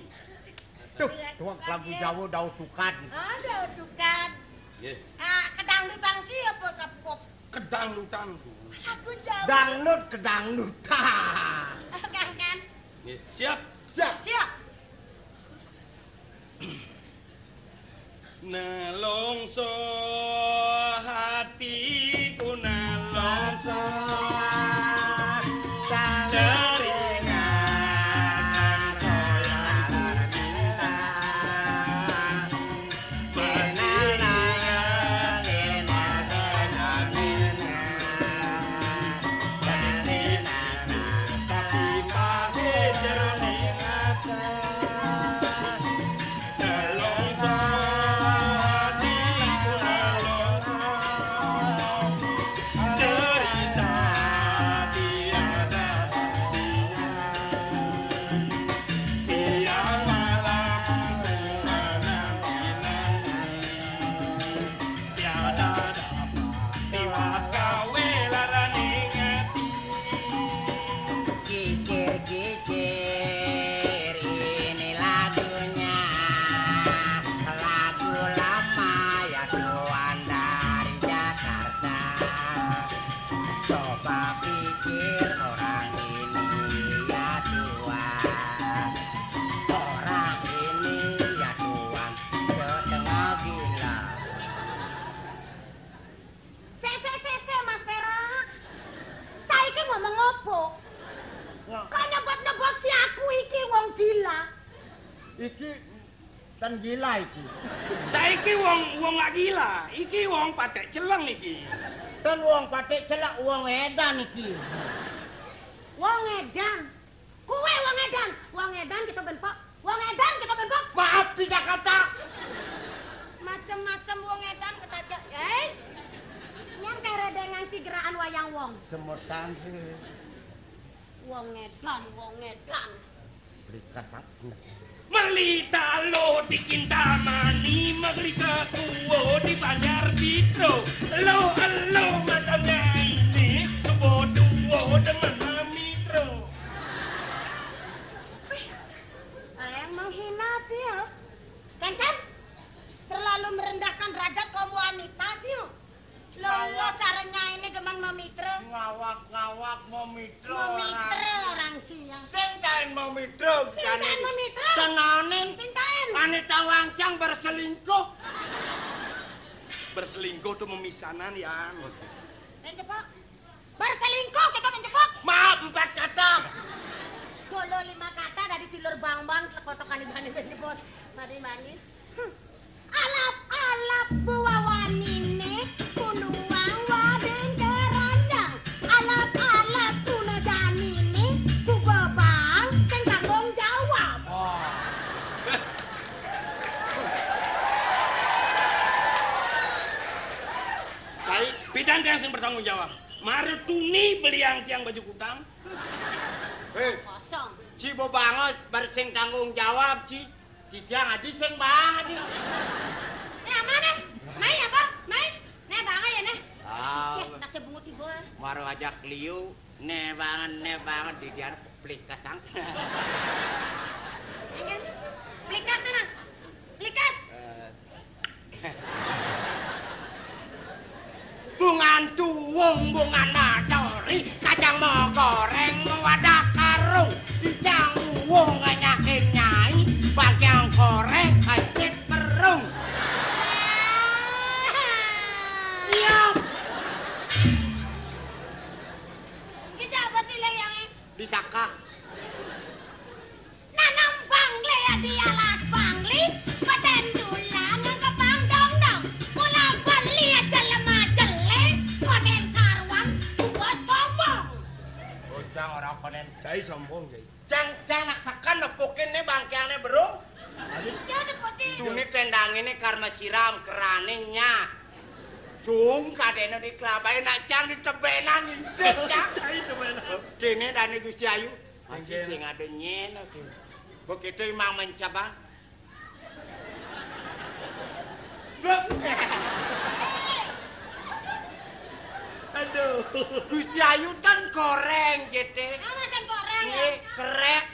Tuh, tuang lagu Jawa dau tukad. Ada tukad. Nggih. Ah, kedangdutan, Cing, apa ke pop? Kedangdutan. Lagu Jawa. Dangdut kedangdutan. Kan, kan? Nggih, siap. Siap. Siap. Nelongso hatiku nelongso. Tiwas gawe larane ngati. Kikir-kikir, inilah dunia. Lagu lama ya tuan dari Jakarta. Coba pikir orang ini ya tuan. Orang ini ya tuan. Setengah gila. Sik, sik, sik, sik, Mas Perak. Saiki ngomong apa? Kok nyebut-nyebut si aku iki wong gila? Iki ten gila iki. Saiki wong, wong gak gila, iki wong patek celeng iki. Ten wong patek celeng, wong edan iki. Wong edan. Kuwe wong edan. Wong edan kita ben pok. Wong edan kita ben pok. Maaf, tidak kata. Macem-macem wong edan ketajak, guys. Nyang kere dengan cigeraan wayang wong. Semetan sih. Wong edan, wong edan. Beli kasang. Meli talo di Kintamani, meli kekuo di Banjar Pitro. Lo, lo, macamnya ini, subo duo demen mitro. Wih, yang menghina, Cil. Kan, kan? Terlalu merendahkan derajat kaum wanita, Cil. Lo, lo caranya ini demen memitra. Ngawak-ngawak memitra. Memitra orang, Cil. Sing taen memitra. Sing taen memitra. Tenganin. Sing taen. Ane tawancang berselingkuh. Berselingkuh tuh memisanan, Yan. Yang cepok. Berselingkuh kita mencepok. Maaf, empat kata. Dulu lima kata dari silur bang-bang, kotokan ibane mencepok. Mari manis. Hmm. Alap-alap buah wanine, kunuang wading keranjang. Alap-alap tuna janine, suba bang, sing tanggung jawab. Oh. Baik, pidan tiang sing bertanggung jawab. Marutuni beliang tiang baju kutang. Hei, kosong. Ci bebangos bar sing tanggung jawab, Ci. Titiang adi sing bang adi. Nah, mana? Mai apa? Mai. Nah, bang ya, nah. Ah. Cek, tak sebut ibu. Maro ajak liu, ne banget, ne banget di dia plikas ang. Plikas sana. Plikas. Eh. Bungan tuwung, bungan madori, kacang mau goreng, mau ada karung, icang uwung nganyakin nyai, bagian korek, kecit perung. Siap. Kita apa sih, Leng, yang ini? Disaka. Nanam bangli ya di alas bangli, paten dulang ke pangdong-dong. Mula beli aja lemah jelek, paten karuan, coba sombong. Bocah orang panen. Cai sombong, cai. Cang, cang nak sekan nepukin nih bangkiangnya berung. Aduh. Jadi pocin. Duni tendang ini karma siram keraninya. Sung kadene di kelabai nak cang di tebenan intit, cang. Cai tebenan. Kene dani Gusti Ayu. Masih sing ada nyen, oke. Begitu imang mencabang. Blok. Aduh. Gusti Ayu tan koreng, jete. Awasan koreng ya? Iya, kerek.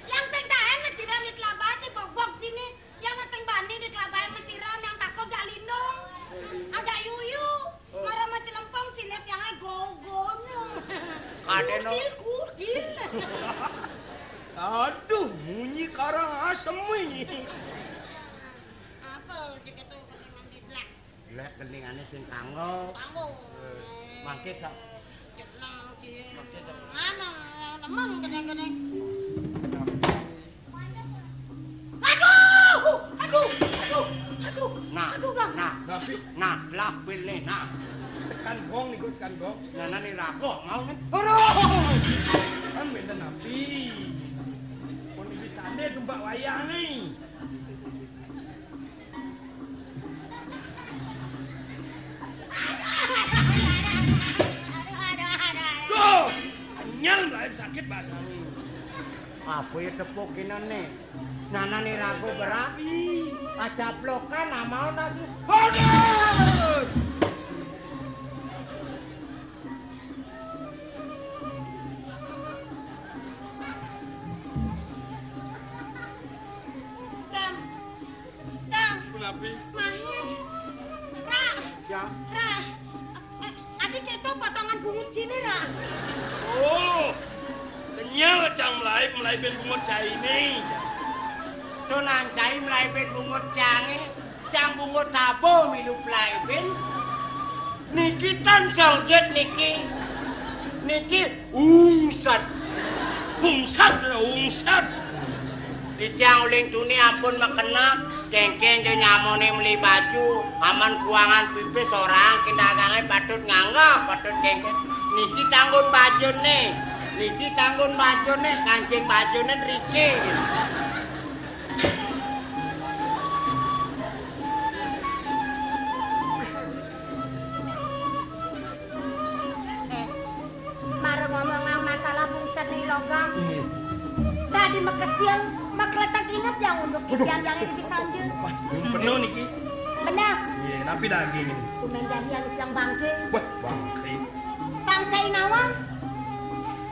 Yang sing tahan masih rame kelabah, cek bok-bok sini. Yang sing bani di kelabah yang mesiram, yang takut jak lindung. Ajak yuyu. Para macelempong silet yang ae gogonya. Kadeno. Kutil, kutil. Aduh, munyi karang asem ini. Apa dikit tuh, kutil mandi blak. Lek gendingane sing kanggo. Kanggo. Mangke sak. Jeneng, Cing. Mangke sak. Mana? Nemeng, gedeng-gedeng. Aduh! Aduh, aduh, aduh. Nah, aduh, Kang. Nah, nah, lah, pilih, nah. Sekan gong niku, sekan gong. Nah, nah, nih, rago, mau, kan? Aduh! Kan beda napi. Pun bisa deh tumbak wayang nih. Duh, kenyal, Mbak, sakit, Mbak, sami. Apa ya tepuk ini nih? Nana nih ragu berat. Acaplokan, nah, mau nasi. Aduh! Tam. Tam. Kenapi? Mahir. Ra. Ya. Ra. Eh, adik itu potongan bungut cini, Ra. Oh. Kenyal cang melaib, melaibin bungut caine. Tuh nang cai melaibin bungut cange. Cang bungut tabo milu plaibin. Niki tan songjet niki. Niki ungsat. Pungsat, ungsat. Titiang uling tuni ampun makena, kengken ja nyamone meli baju, aman kuangan pipis orang kindagange patut nganggah, patut kengken. Niki tanggun bajune, niki tanggun bajune, kancing bajune riki. Eh, mara ngomongang masalah pungsed ni logam. Iya. Dadi makesil, makretek inget yang unduk titiang yang ini bisa anja. Wah, yang bener niki. Bener. Iya, napi daging ini? Tumen jadi yang yang bangke. Wah, bangke. Bangke nawang.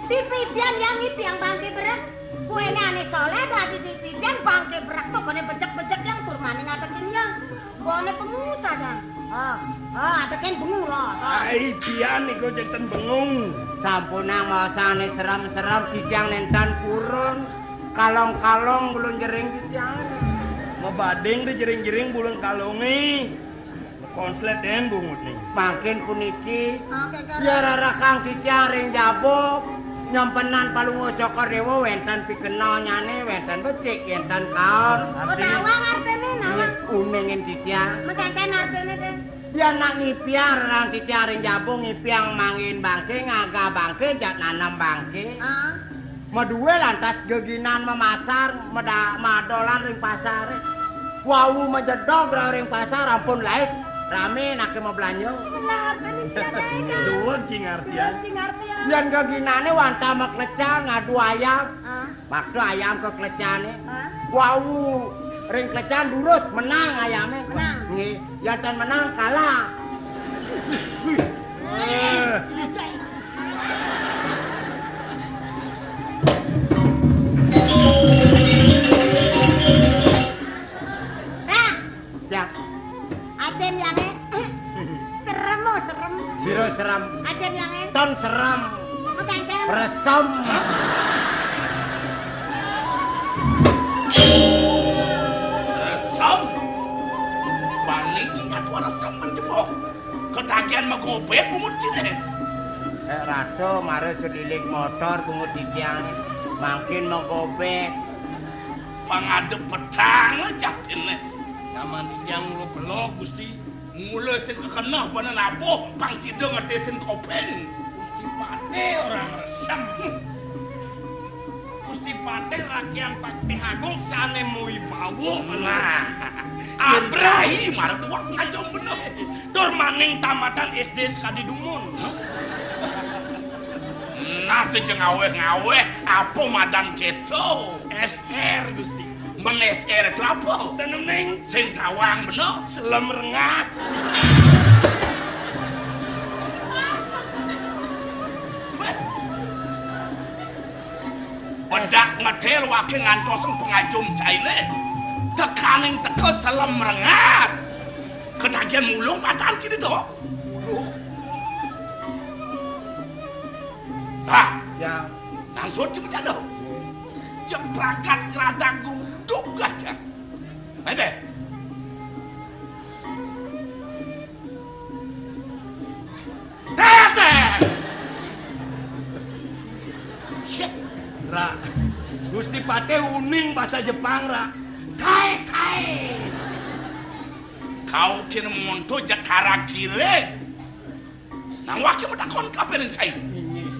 Dipipian yang ngipiang bangke berek. Kuene ane soleh dadi dipipian bangke berek to kone bejek-bejek yang tur maning adekin yang. Bone pengusa dah. Oh, oh, adekin bengu lo. Oh. Ai, pian niku janten bengu. Sampunang maosane serem-serem titiang nenten purun. Kalong-kalong bulun jering titiang. Mabading de jering-jering bulun kalonge. Konslet den bungut nih. Mangkin puniki, oh, kakara. Ya rarakang titiang ring jaba, nyempenan Palungguh Cokor Dewa wenten pikenelnyane, wenten becik, wenten kaon. Oh, artine? Nawang artine, nawang. Iya, uningin titiang. Mekenten artine, Den. Ya nak ngipiang rerang titiang ring jaba, ngipiang manggihin bangke, ngagah bangke, jak nanem bangke. Ah. Madue lantas geginan mamasar, meda-, madolan ring pasare. Wau majedog rauh ring pasar, ampun laris, rame anake mablanja. Bener, kan, Intian, ya, kan? Duweg, cing artian. Duweg, cing artian. Yen geginane wantah maklecan ngadu ayam. Ah. Makta ayam kaklecane. Ah. Wau ring klecan durus, menang ayame. Menang. Nggih, yen ten menang kalah. Eh. Nah. Ya. Acen yange. Serem, oh, serem. Sira serem. Acen yange. Ton serem. Mekengkeng. Resem. Resem. Bani cing atuh resem mencebok. Ketagihan magobet bungut cine. Eh, Ratu, mara sedilig motor bungut titiang. Mangkin magobet. Pangadep petang jatine. Nyaman titiang ngulu pelog, Gusti. Mula sing kekeneh bana nabuh, pang sida ngetesin kopeng. Gusti Patih orang resem. Gusti Patih rakyat Patih Agung sane muwi pawuh. Nah, Abrai mara tuwek ngajum bener. Tur maning tamatan S D sekadi dumun. Nah, tuh ngaweh-ngaweh, apa madan keto? S R, Gusti. Men S R itu apa? Tenemning. Sing tawang bener. Selem rengas. Bedak ngedel wake ngantos pengajum caine. Tekaning teka selem rengas. Ketagihan mulung patan kini to. Mulung. Ah, ya. Langsung cemecano. Jepragat ngeradak gruduk aja. Ayo deh. Tete. Ra, Gusti Patih uning basa Jepang, Ra. Tae, tae. Kau kira monto jakara kire. Nang wake matakon kabeh ning cai. Inggih.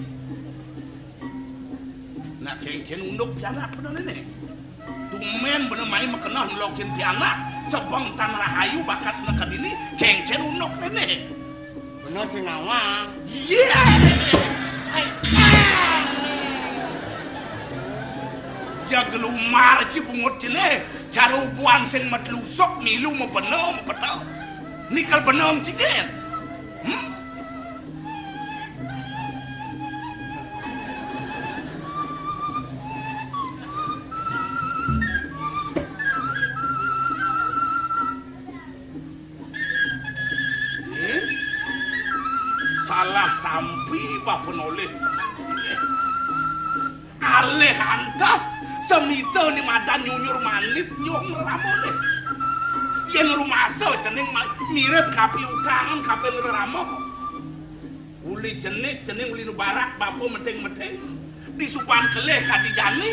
Nak kengken unduk pianak bener ini. Tumen bener mai makeneh nolokin pianak, sebeng tan rahayu bakat neka dini, kengken unduk nene. Bener sih nawang. Iya. Hai. Ya gelumar ci bungut cene, cara ubuan sing metlusuk milu mebena mepeta. Nikel beneng cigen. Hmm? Eh? Salah tampi bapa nolih. Alih antas semita ni madan nyunyur manis nyuh ngrerama deh. Yen rumasa cening ma-, mirip kapiutangan kape ngrerama. Uli jenik, jenik uli nu barak, bapa meting-meting. Disuban kelih kadi jani.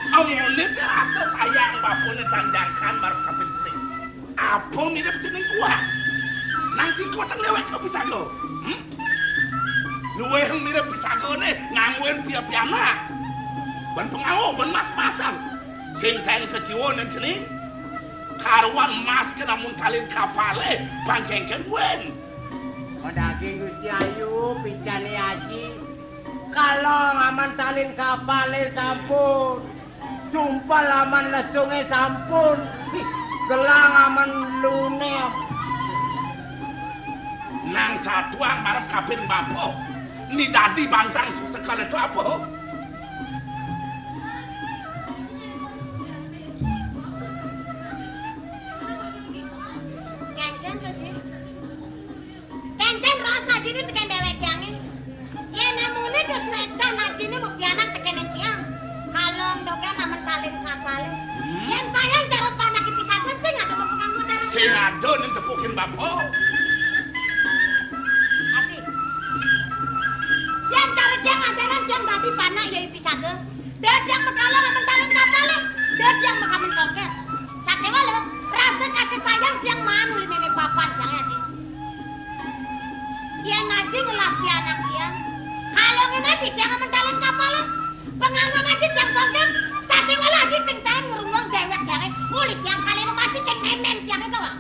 Amoné té rasa sayang bapané tan jangkan marep kapin cening. Apa mirip cening kuat? Nang sing kuat déwék ka pisaga. Hmm? Luwih mirip pisagané ngangguin pia-pianak. Ban pengawé, ban mas-masan. Sing taén kaciwa nang cening. Karuan mas ké lamun talin kapalé, pangkéngkén buin. Madaging Gusti Ayu, picané Aji. Kala ngaman talin kapalé sampun. Sumpel aman lesungé sampun. Gelang aman luné. Nang satuang marep kapin bapa. Ni dadi bantang susah kala tu apa? Kéngkén, Raji. Kéngkén rasa ajiné tekén déwék tiangé. Yén amuné wis wécan ajiné mapianak tekén tiang. Kalong dogén amen talin kapalé. Hmm? Yén sayang cara panak iki saté sing ada mau penganggo cara. Sing ada ning tepukin bapa. Aji. Yén cara tiang adanan tiang dadi panak ya ipi saga. Dadi tiang makalang amen talin kapalé. Dadi tiang makamen songket. Sakéwala rasa kasih sayang tiang maan uli mémé papan tiang ya, Aji. Yén aji ngelah pianak tiang, kalongin aji tiang amen talin kapalé. Penganggon aji tiang songket, sakéwala aji sing taén ngrunguang déwék tiangé, uli tiang kaléna aji kén mémén tiangé to, Wak.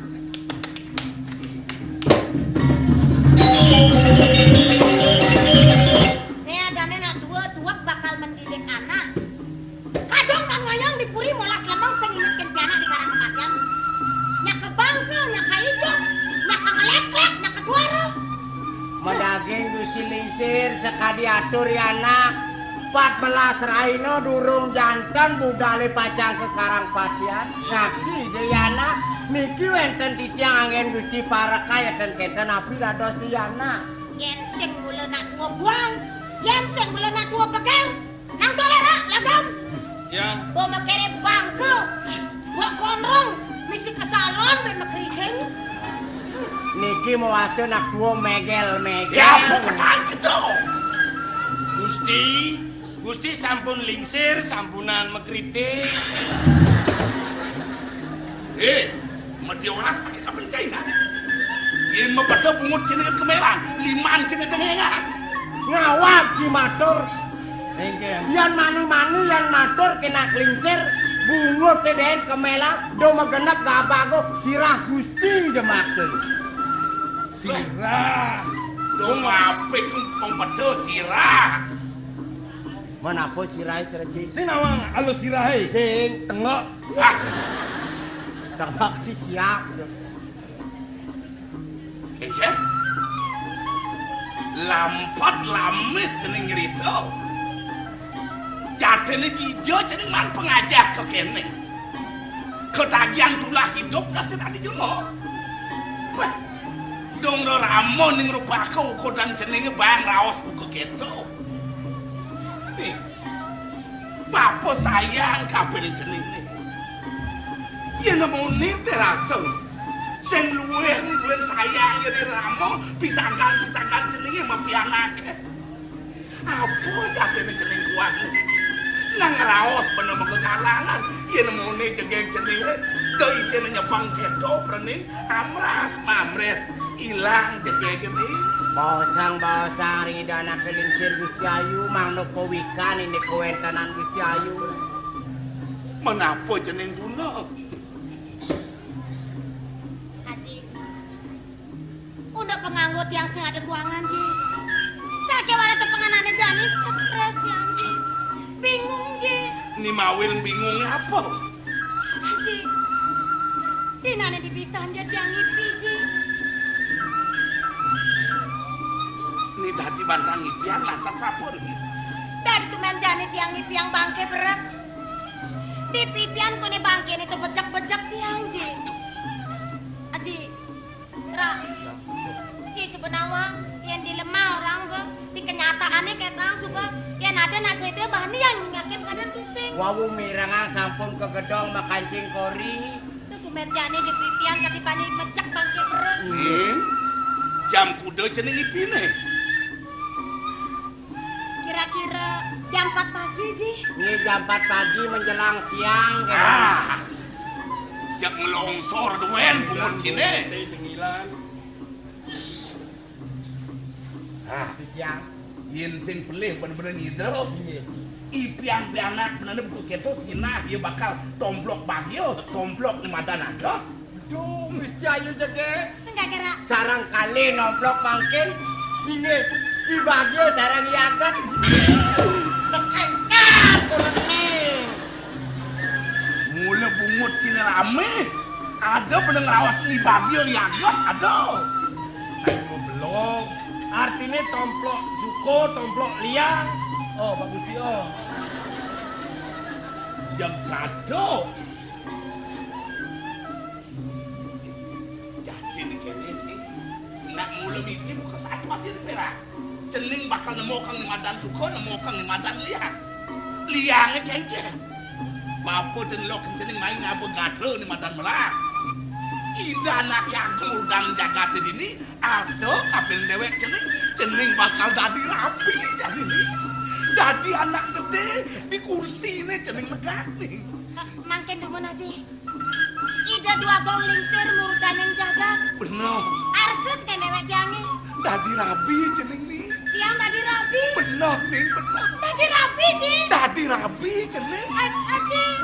Né adané nak tua, tuak bakal mendidik anak. Kadung tan ngoyong di puri molas lemeng sing ingetkin pianak di karang kematian. Nyaka bangka, nyaka idup, nyaka ngeleklek, nyaka duara. Madaging Gusti Lingsir sakadi atur ya anak. Pat melas raina durung janten budalé pacang ka karang patian. Ngaksi dé ya anak. Niki wénten titiang anggén Gusti pareksa ten kénten napi dados dé ya anak. Yén sing mula nak tua buang, yén sing mula nak tua pekel. Nang toléra lagam. Ya. Bo makéré bangka. Bo konrong, misi ka salon bén makriting. Niki mawasta nak tua megel-megel. Ya, apa petang kita? Gusti, Gusti sampun lingsir, sampunan makriting. Eh, mati olas pakai kaben Cina. Yén mabeda bungut jenengan kemelan, liman kena dengengan. Ngawag ci matur. Engkén. Yén mani-mani yén matur kena klingsir, bungut dén kemelan, do magenep gabago sirah Gusti jemak. Sirah. Do apik pembeda sirah. Menapa sirahe, Sreci? Sing nawang alus sirahe. Sing tengok. Ah. Tengok si siap. Kéngkén? Lampet lamis jeneng nyerita. Jatine jija jeneng man pengajah kok kene. Ketagihan tulah hidup pasti tadi jelo. Wah, dong do ramo ning rupaka ukodan jenenge bang raos buka keto. Nih, Bapa sayang kabeh ning jenenge. Yen nemoni terasa. Sing luwih luwih sayang yen ramo pisangan-pisangan jenenge mapianake. Apa jatine jeneng kuwi? Nang raos bener mengko kalangan yen nemoni jegeg jenenge. Do isine nyepeng keto prening amras mamres. Ilang jegegé. Bosang-bosang ring Ida Anak Lingsir Gusti Ayu, mangda pawikan indik kawéntenan Gusti Ayu. Menapa jeneng duna? Aji, unduk panganggo tiang sing ada kuangan, Ji. Sakéwala tepenganane jani stres tiang, Ji. Bingung, Ji. Ni mawil bingung apa? Aji, Dinane dipisahin ya tiang ngipi, Ji. Ni dadi bantang ngipian lantas sampun. Dadi tumen jane tiang ngipiang bangke berek. Dipipian kone bangkene to bejek-bejek tiang, Ji. Aji, Ra. Ji sebenarnya yang dilemah orang be, di kenyataannya kayak terang suka yang ada nak seda bani yang nyakin kadang pusing. Wau mirengang sampun ke gedong makancing kori. Tuh, tumen jane di pipian kati bani mecek bangke berek. Ning, jam kuda jeneng ipine. Empat pagi, Ji. Nggih, jam empat pagi menjelang siang, kira. Ah. Jeg ngelongsor duen bungut ciné. Ah, yén sing pelih bener-bener ngidro. Nggih. Ipian pianak bener butuh kéto sinah ya bakal tomplok bagio, tomplok ni madan ada. Duh, wis jayu jegé. Enggak kira. Sareng kali nomplok mangkin. Inggih, I Bagio sareng I Aget. Engkar kurening. Mula bungut ciné lamis. Ada bener ngerawas I Bagio I Aget, ada. Ayo belum. Artiné tomplok suka, tomplok liang. Oh, Pak Gusti, oh. Jeng kado. Dadi kéné, nak mula misi buka satu aja di perak. Cening bakal nemu kang ni madan suka, nemu kang ni madan liang. Liangé kéngkén. Bapa ten lo cening main ngaba gatra ni madan melah. Ida anaké agung urudan jagaté dini, asa kapin déwék cening, cening bakal dadi rabi jani ni. Dadi anak gedé, di kursiné cening megah ni. Mangkin dumun, Aji. Ida Dwagung Lingsir murdaning jagat. Bener. Arsa tekén déwék tiangé. Dadi rabi cening ni. Tiang dadi rabi. Bener, Ning, bener. Dadi rabi, Ji. Dadi rabi cening. A-, Aji.